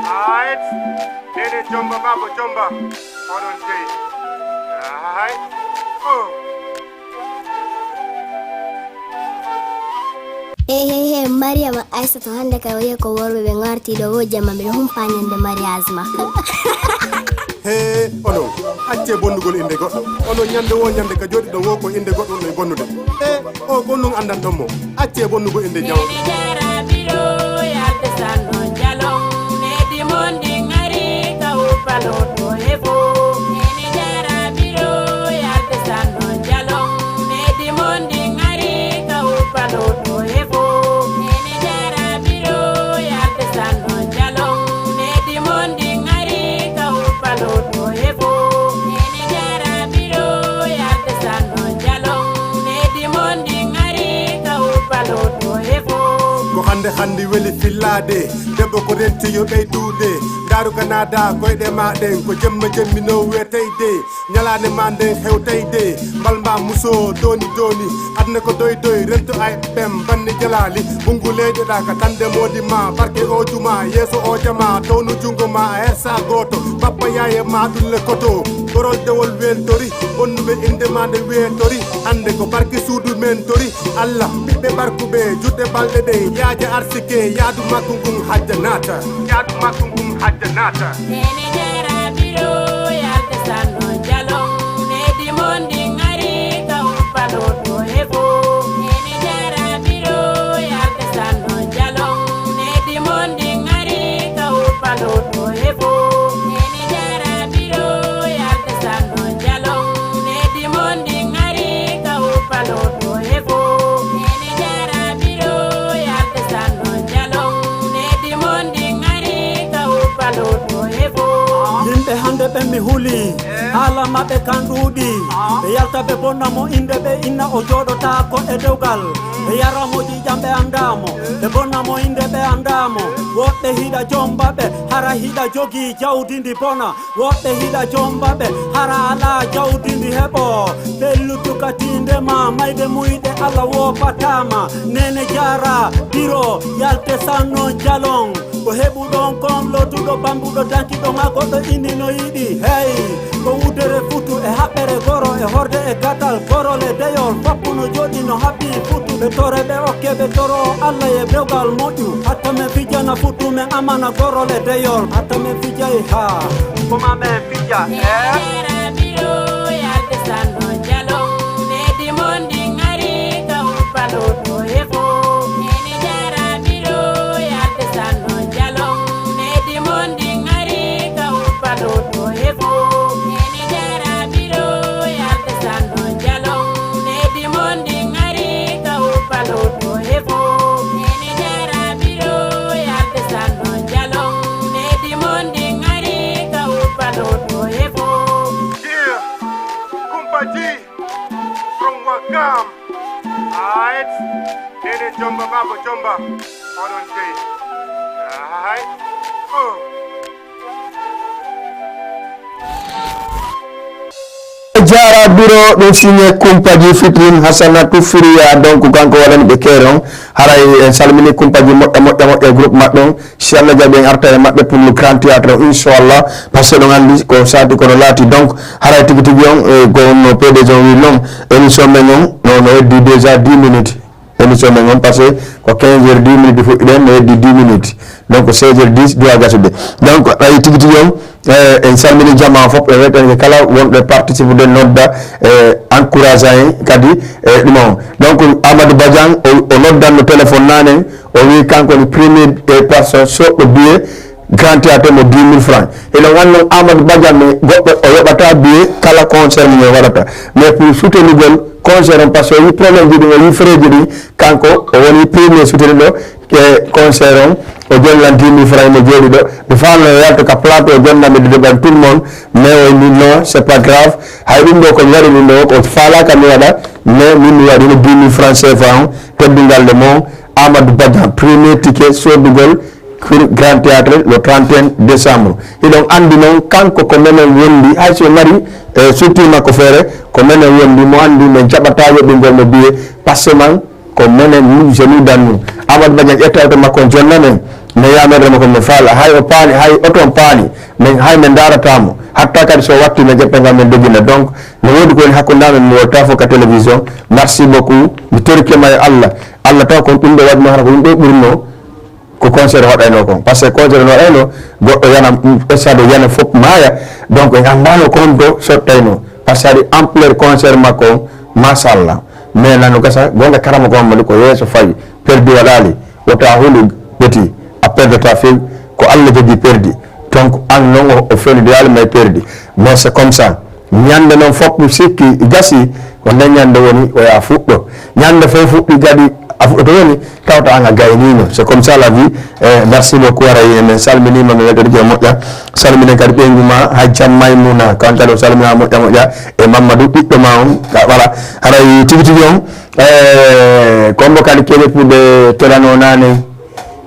Aight, Nene Jomba, Baba Jomba, oɗon dey. Aight, oh. Hey, hey, hey, Mariama Aissatou, hannde kay o wiye ko worɓe ɓe ngarti ɗo, wo jamma mbiɗa humpa ñande mariage ma. He onon, accee bonnugol innde goɗɗo. Onon ñande woo ñande ka jooɗiɗon woo ko innde goɗɗo wonno e bonnude. He o ko nun anndanɗon mo. Accee bonnugol innde Jaawo. Ko hannde hannde weli fillaade. Debbo ko renti yo ɓeydude. Ndaaru ka naada koyɗe ma ɗen. Ko jemma jemmi no weteyde. Ñalaande ma nden hewteyde. Mbal mba muso dooni dooni. Aduna ko doy doy rento ay ɓem banni jalaali. Ɓunngu leyɗe ɗa ka tande moodi ma. Barke o juma yeeso o jama. Townu junngo ma a hersa gooto. Bappa yaaye ma ɗum le koto. Gorol dewol weltori. Bonnuɓe innde ma nde weetori. Hannde ko barke suudu men tori. Allah ɓiɓɓe barkuɓe juɗɗe balɗe ɗe yaaja arsike yaadu makko ngun hajja naata. Yaadu makko ngun hajja naata. Nene jara biro yalta sanno jalon. Nedi mondi ngari ka upaloto efo. Nene jara biro yalta sanno jalon. Nedi mondi ngari ka upaloto efo. Nene jara biro yalta sanno jalon. Nedi mondi ngari ka upaloto efo. Nene jara biro yalta sanno jalon. Nedi mondi ngari ka upaloto efo. Yimɓe hannde ɓen mi huli. Haala maɓɓe kan ɗuuɗi. Ɓe yalta ɓe bonna mo innde ɓe inna o jooɗotaako e dewgal. Ɓe yara mo ƴiiƴam ɓe anndaa mo. Ɓe bonna mo innde ɓe anndaa mo. Woɗɓe hiɗa jomba ɓe hara hiɗa jogii jawdi ndi bona. Woɗɓe hiɗa jomba ɓe hara alaa jawdi ndi heɓo. Pellutu ka tiinde ma mayde muyɗe Allah woopataama. Nene jaara biro yalte sanno jalon. Ko heɓuɗon kon lootuɗo bambuɗo dankiɗo ma goɗɗo inni no yiɗi hey. Ko wudere futu e haɓɓere goro e horde e gatal gorol e deyol foppu no jooɗi no haɓɓi futu ɓe tore ɓe okke ɓe toro Allah e bewgal moƴƴu hatta men fijana futu men amana gorol e deyol hatta men fijay ha. Koma men fija e. Kumpaji from Wakam. Aight. Nene Jomba, Baba Jomba. Oɗon dey. Aight. Oh. Jara biro ɗum signe kumpaji fitrin Hasanatu Firiya, donc kanko waɗani ɓe keere on. Haray en salmini kumpaji moƴƴa moƴƴa moƴƴa groupe maɓɓe on. Si Allah jaɓi en arta e maɓɓe pour le grand théâtre on inchallah, parce que ɗon anndi ko sati kono laati. Donc haray tigi tigi on, eh, ko no P D G on wi noon, émission men on no no heddi déjà dix minutes. Émission men on, parce que ko quinze heures dix minutes fuɗɗiɗen, no heddi dix minutes. Donc seize heures dix doit gasude. Donc ayi tigi tigi on, eh, en salmini jama fof, e wetande kala wonɓe participe de nodda, eh, encourage en kadi, eh, ɗum on. Donc Amadou Badian o, o noddanno téléphone nanen, o wi kanko ni premier, eh, personne soɗɗo billet grand théâtre mo dix mille francs. Eɗon anndi noon Amadou Badian, mais goɗɗo o yoɓata billet kala concert mo waɗata. Mais pour soutenugol concert on, parce que o yi problème ji ɗin, o yi frais ji ɗin, kanko o woni premier soutenu ɗo e concert on. O jonnan dix mille francs mo jooɗi ɗo. Mi faala no yalta ka plateau, o jonnanmi de devant tout le monde. Mais o inni non, c'est pas grave. Hay ɗum ɗo ko mi waɗi ɗum ɗo, o faalaka mi waɗa. Mais min mi waɗino dix mille francs C F A on, teddungal nde mon Amadou Badian, premier ticket soodugol pour Grand Théâtre le trente et un décembre. Hiɗon anndi noon, kanko ko menen wondi, hay so mari, eh, sutti makko feere, ko menen wondi, mo anndi men jaɓata yoɓingol mo billet, parce que man ko menen, nous, je nous donne nous. Amadou Badian ƴetta oto makko on jonna men, no yamerde mo ko men faala, hay o paani, hay oto on paani, men, hay men ndaarata mo, hatta kadi so watti men ƴetta ngam men dogina. Donc, no woodi ko woni hakkunde amen, mi wolta fof ka télévision. Merci beaucoup, mi torike ma e Allah. Allah taw kon ɗum ɗo waɗi mo hara ko ɗum ɗo ɓurno. Ko concert waɗayno kon, parce que concert no waɗayno goɗɗo yana, mm, stade yana fof maaya. Donc en anndano kon to sottayno, parce que aɗi ampleur concert makko on, machallah. Mais nano gasa gonga karama ko Mamadou ko yeeso fawi, perdu waɗali. Wota hulu ɓeti, a perdata few. Ko Allah jogi perdi. Donc an non o, o fewni diyali may perdi. Mais c'est comme ça. Ñande noon fof mi sikki gasi, ko nde ñande woni o yaa fuɗɗo. Ñande fof fuɗɗi kadi a fuɗɗoto woni, tawta an a gaynino. C'est comme ça la vie. Eh, merci beaucoup, aray men salminima, men weltani ke moƴƴa. Salminen kadi ɓeyngu ma, Hajja Maymuna, kan kadi o salmina moƴƴa moƴƴa. E Mamadou ɓiɗɗo ma on, ka, voilà. Aray tigi tigi on, eh, kombo kadi kelepude torano nane.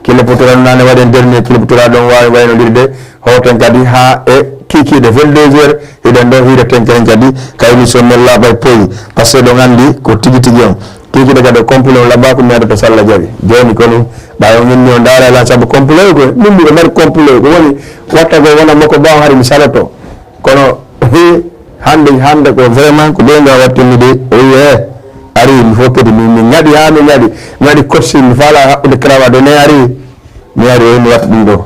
Kelepu torano nane waɗen dernier kelepu tora ɗon wawi waynodirde. Hooten kadi haa e kiikiiɗe vingt-deux heures, hiɗen ɗo hiireten kadi kadi ka émission men laaɓay poyi, parce que ɗon anndi ko tigi tigi on. Kiikiiɗe kadi o complet on laɓa ko mi adata so Allah jaɓi. Jooni ko ɗum, ɓaawo min mi o ndaara lan sabu complet ko, min miɗo mari complet ko woni watta ko wona makko ɓaawo hari mi saloto. Kono, hee, hannde, hannde ko vraiment ko ɓe nga wattini de, o wi, eh, ari, mi fof kadi mi, mi ngaɗi haa mi ngaɗi, mi waɗi costume, mi faala haɓɓude cravate, o ne ari. Mi ari o mi watta ɗum ɗo.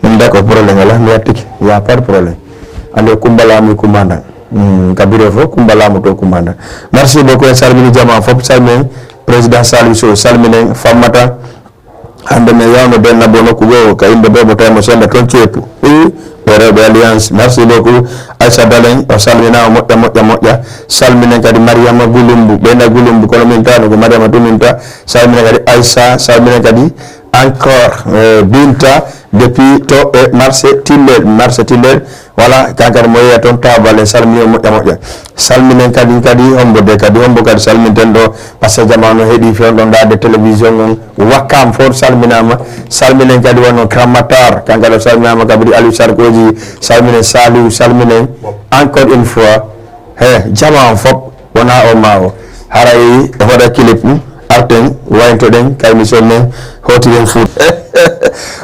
Min d'accord, problème alaa, mi wattike. Y a pas de problème. Allez, Kumba Laamu e Kumba Ndang. Hmm, ka bureau fof, Kumba Laamu to Kumba Ndang. Merci beaucoup, en salmini jama fof, salminen président Saliou Sow, salminen Fammata. Hannde mi yawno benna bo nokku goo, ka innde boobo tawi mo senda toon ceepu. Wi, ɓe rewɓe Alliance. Merci beaucoup. Aissa Dalen, o salminaama moƴƴa, moƴƴa, moƴƴa. Salminen kadi Mariama Gulumbu, ɓeyna Gulumbu, kono min tawno ko Mariama Duminta. Salminen kadi Aissa, salminen kadi encore, eh, Binta depuis to e marché Tillel, marché Tillel, voilà, kankadi mo yeeya toon tabal en salmini o moƴƴa moƴƴa. Salminen kadi, kadi hombo de kadi, hombo kadi salminten ɗo, parce que jamanu heɗi fewndo ndaade télévision on, wakkam fof salminama, salminen kadi wonno Grand Matar, kankadi o salminama kabiri Aliou Sarkoji, salminen Saliou, salminen encore une fois, he, jama on fof. Wona o ma o. Haray e hoɗa clip, arten, wayntoɗen, kay mission men, hotiren foot.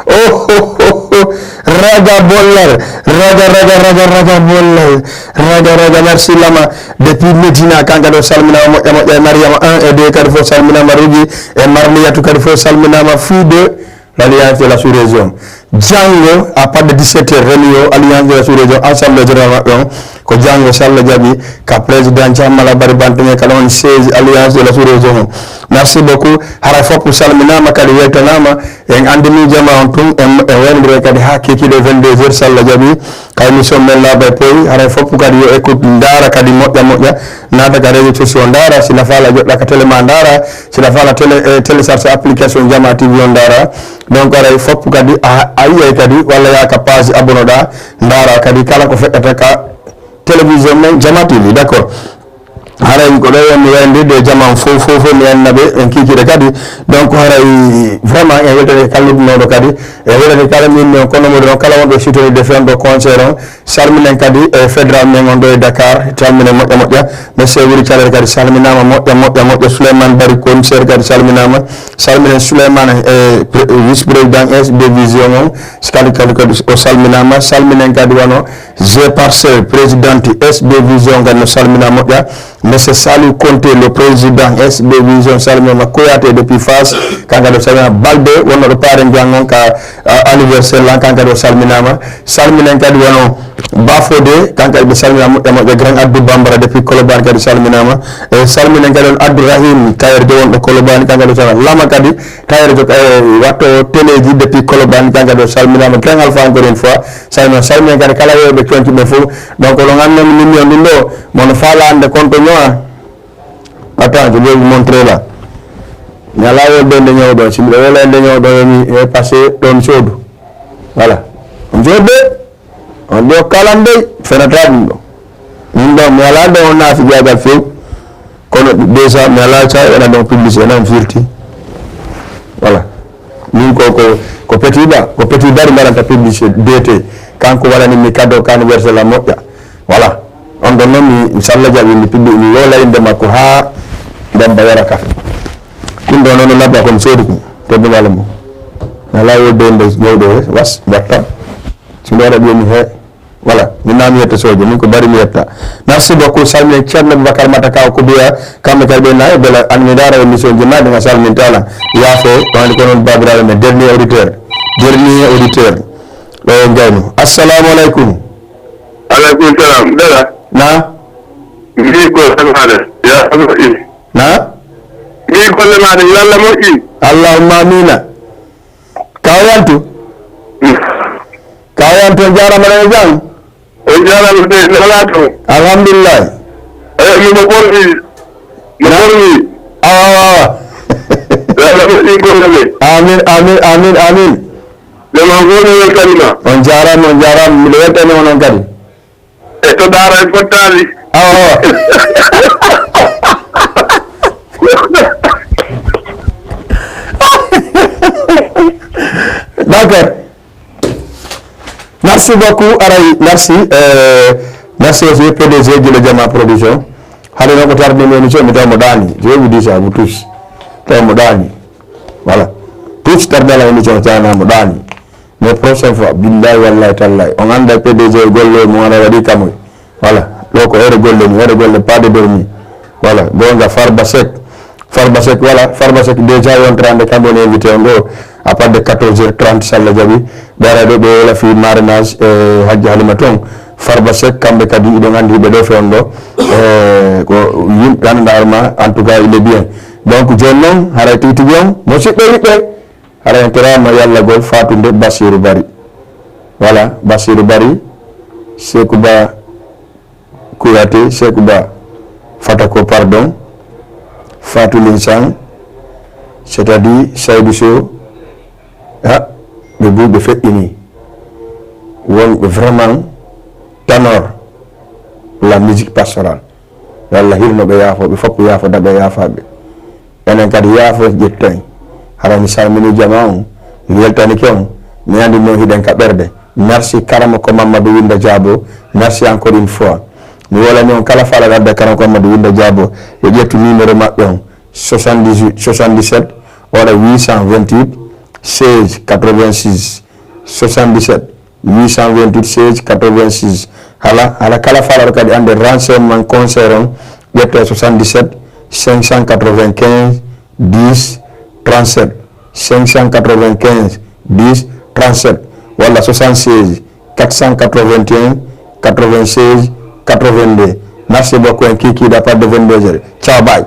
Oh, oh, oh, oh. Raga Bollar, raga, raga, raga, raga Bollar, raga, raga, merci Lama, depuis Medina, kanka ɗo salminama moƴƴa, moƴƴa e Mariama un e deux kadi fof salminama Rugi, e Marliyatu kadi fof salminama fii de. L'Alliance de la sous-région. Janngo, à partir de dix-sept heures, réunion Alliance de la sous-région, assemblée générale maɓɓe on, ko janngo, so Allah jaɓi, ka président Thiam Mala Bari Banteŋe, kala on siège Alliance de la sous-région on. Merci beaucoup. Haray fof salminaama, kadi weltanaama. En anndini jama on tun, en, en waynodira kadi haa kiikiiɗe vingt-deux heures, so Allah jaɓi. Ka émission men Laaɓay Poy, haray fof kadi yo écoute, ndaara kadi moƴƴa moƴƴa, naata ka réseaux sociaux ndaara, si na faala joɗɗa ka télé ma ndaara, si na faala télé, eh, télécharge application Jama T V on ndaara. Donc haray fof kadi a, a yiyay kadi, walla yaa ka page abonnoɗa, ndaara kadi kala ko feƴƴata ka télévision men Jama T V, d'accord. Haray ko ɗo wonmi wayde de jaman fof, fof, fof mi anna ɓe, en kikiɗe kadi. Donc haray vraiment en weltani kala noddunooɗo kadi. E weltani kala min, min kono moɗon kala wonɗo sutoni de fewndo concert on. Salminen kadi e fédéral men on ɗo e Dakar, salminen moƴƴa moƴƴa. Monsieur Wuri Calere kadi salminaama moƴƴa moƴƴa moƴƴa. Souleymane Bari commissaire kadi salminaama. Salminen Souleymane e pre-, vice président S B Vision on, kadi kadi kadi o salminaama. Salminen kadi wano G Parcelle présidente S B Vision kadi no salmina moƴƴa. Monsieur Salou Conté, le président S B Vision, salminama. Koyate depuis Fass, kanka ɗo salmina. Balde wonno ɗo Paare Ndiang on ka, a, anniversaire lan, kanka ɗo salminama. Salminen kadi wano Bafode, kanka ɓe salmina moƴƴa moƴƴa. Grand Abdou Bambara depuis Colobane kadi salminama. E salminen kadi on Abdourahim Kayre de wonɗo Colobane, kanka ɗo salmina. Lama kadi Kayre to, e, watto teleji depuis Colobane, kanka ɗo salminama. Grand Alpha encore une fois, salmina, salminen kadi kala wewɓe conci ɓe fof. Donc oɗon anndi mi numéro ɗum ɗo, mono faala annde compte ñoa. Attends, je vais vous montrer là. Mi alaa wolde nde ñawɗo, si miɗo wola nde ñawɗo, mi e passé ɗo mi soodu. Voilà. On soodu de, on ɗo kalan dey, fenata ɗum ɗo. Min ɗo, mi alaa ɗo on naafi jaagal few. Kono déjà, mi alaa caay waɗa ɗon publicité, nan firti. Voilà. Min ko, ko, ko Petit Ba, ko Petit Bari mbaɗanta publicité D T. Kanko waɗani mi cadeau ka anniversaire la moƴƴa. Voilà. On ɗon noon mi, inchallah jaɓi mi piddu, mi woola innde makko haa Bamba yara kafe. Ɗum ɗo noon no labba kon soodu ko. Teddungal mo. Na laawol de nde ñawɗo he, was, wattam. Si mi waɗa ɗum he, voilà. Min na mi yetta sojo, min ko bari mi yetta. Merci beaucoup, salminen Ceerno Boubacar Mata Kaw ko biya, kamɓe kadi ɓe na e bela an mi dara émission ji maɗi nga salmintala. Yaafo, wani ko noon babiraɓe men, dernier auditeur. Dernier auditeur. Ɗo e Ngaynu. Assalamu alaikum. Alaikum salam. Bela? Na? Mbi golle maɗa. Ya Allah. Na? Mbi golle maɗa. Yo Allah moƴƴi. Allahumma amina. Kayantu. Kayantu, on jarama, ɗon e jam? On jarama de, no ala toon? Alhamdulillah. Eyi, mimo ɓorni. No ɓorni. Awa, awa, awa. Yo Allah moƴƴin golle ɗe. Amin, amin, amin, amin. Jama fof no weltanima. On jarama, on jarama. Miɗo weltani on, on kadi. E to daara e fottaali. Awa, awa. D'accord. Merci beaucoup, Aray, merci. Euh, merci aussi P D G Gila Jama Production. Hade noon ko tardini émission, mi taw mo ɗaani. Je vous dis ça, vous tous. Taw mo ɗaani. Voilà. Tous tardala émission, tana mo ɗaani. Mais prochaine fois, billahi wallahi tallahi. On annda P D G golle mo wona waɗi kamoy. Voilà. Ɗo ko heure golle ni, heure golle pas de dormi. Voilà. Gonga Farba Seck. Farba Seck, voilà, Farba Seck déjà yontrande kamɓe ne invité on ɗo à partir de quatorze heures trente, so Allah jaɓi. Ɓe ara ɗo ɓe wola fi marinage, e, Hajji Halima toon. Farba Seck, kamɓe kadi iɗon anndi ɓe ɗo fe on ɗo. E, ko yimɓe annda harma, en tout cas, il est bien. Donc, jooni noon, haray tigi tigi on, musidɓe yiɓɓe, haray en terama yallagol fatunde Bassirou Bari. Voilà, Bassirou Bari, Sekou Ba, Kouyaté, Sekou Ba, Fatako, pardon, Fatou Linsang, c'est-à-dire Saïdou Sow, ha, ɓe buy ɓe feƴƴini. Wonɓe vraiment tanor la musique pastorale. Yo Allah hirno ɓe, yaafo ɓe, fof yaafo daɓe, yaafaɓe. Enen kadi yaafo ƴettay. Hara mi salmini jama on, mi weltanike on, mi andi noon hiɗen ka ɓerde. Merci Karamo ko Mamadou Winda Diabo. Merci encore une fois. Mi wolani on kala faala wadde Karamo ko Mamadou Winda Diabo. Yo ƴettu numéro maɓɓe on, soixante-dix-huit, soixante-dix-sept, wala huit cent vingt-huit, seize quatre-vingt-six, soixante-dix-sept, huit cent vingt-huit, seize quatre-vingt-six. Hala, hala kala faalaɗo kadi ande renseignement concert on, ƴette soixante-dix-sept cinq cent quatre-vingt-quinze dix trente-sept, cinq cent quatre-vingt-quinze dix trente-sept, walla soixante-seize quatre cent quatre-vingt-un quatre-vingt-seize quatre-vingt-deux. Merci beaucoup, en kikiiɗe à partir de vingt-deux heures. Ciao, bye.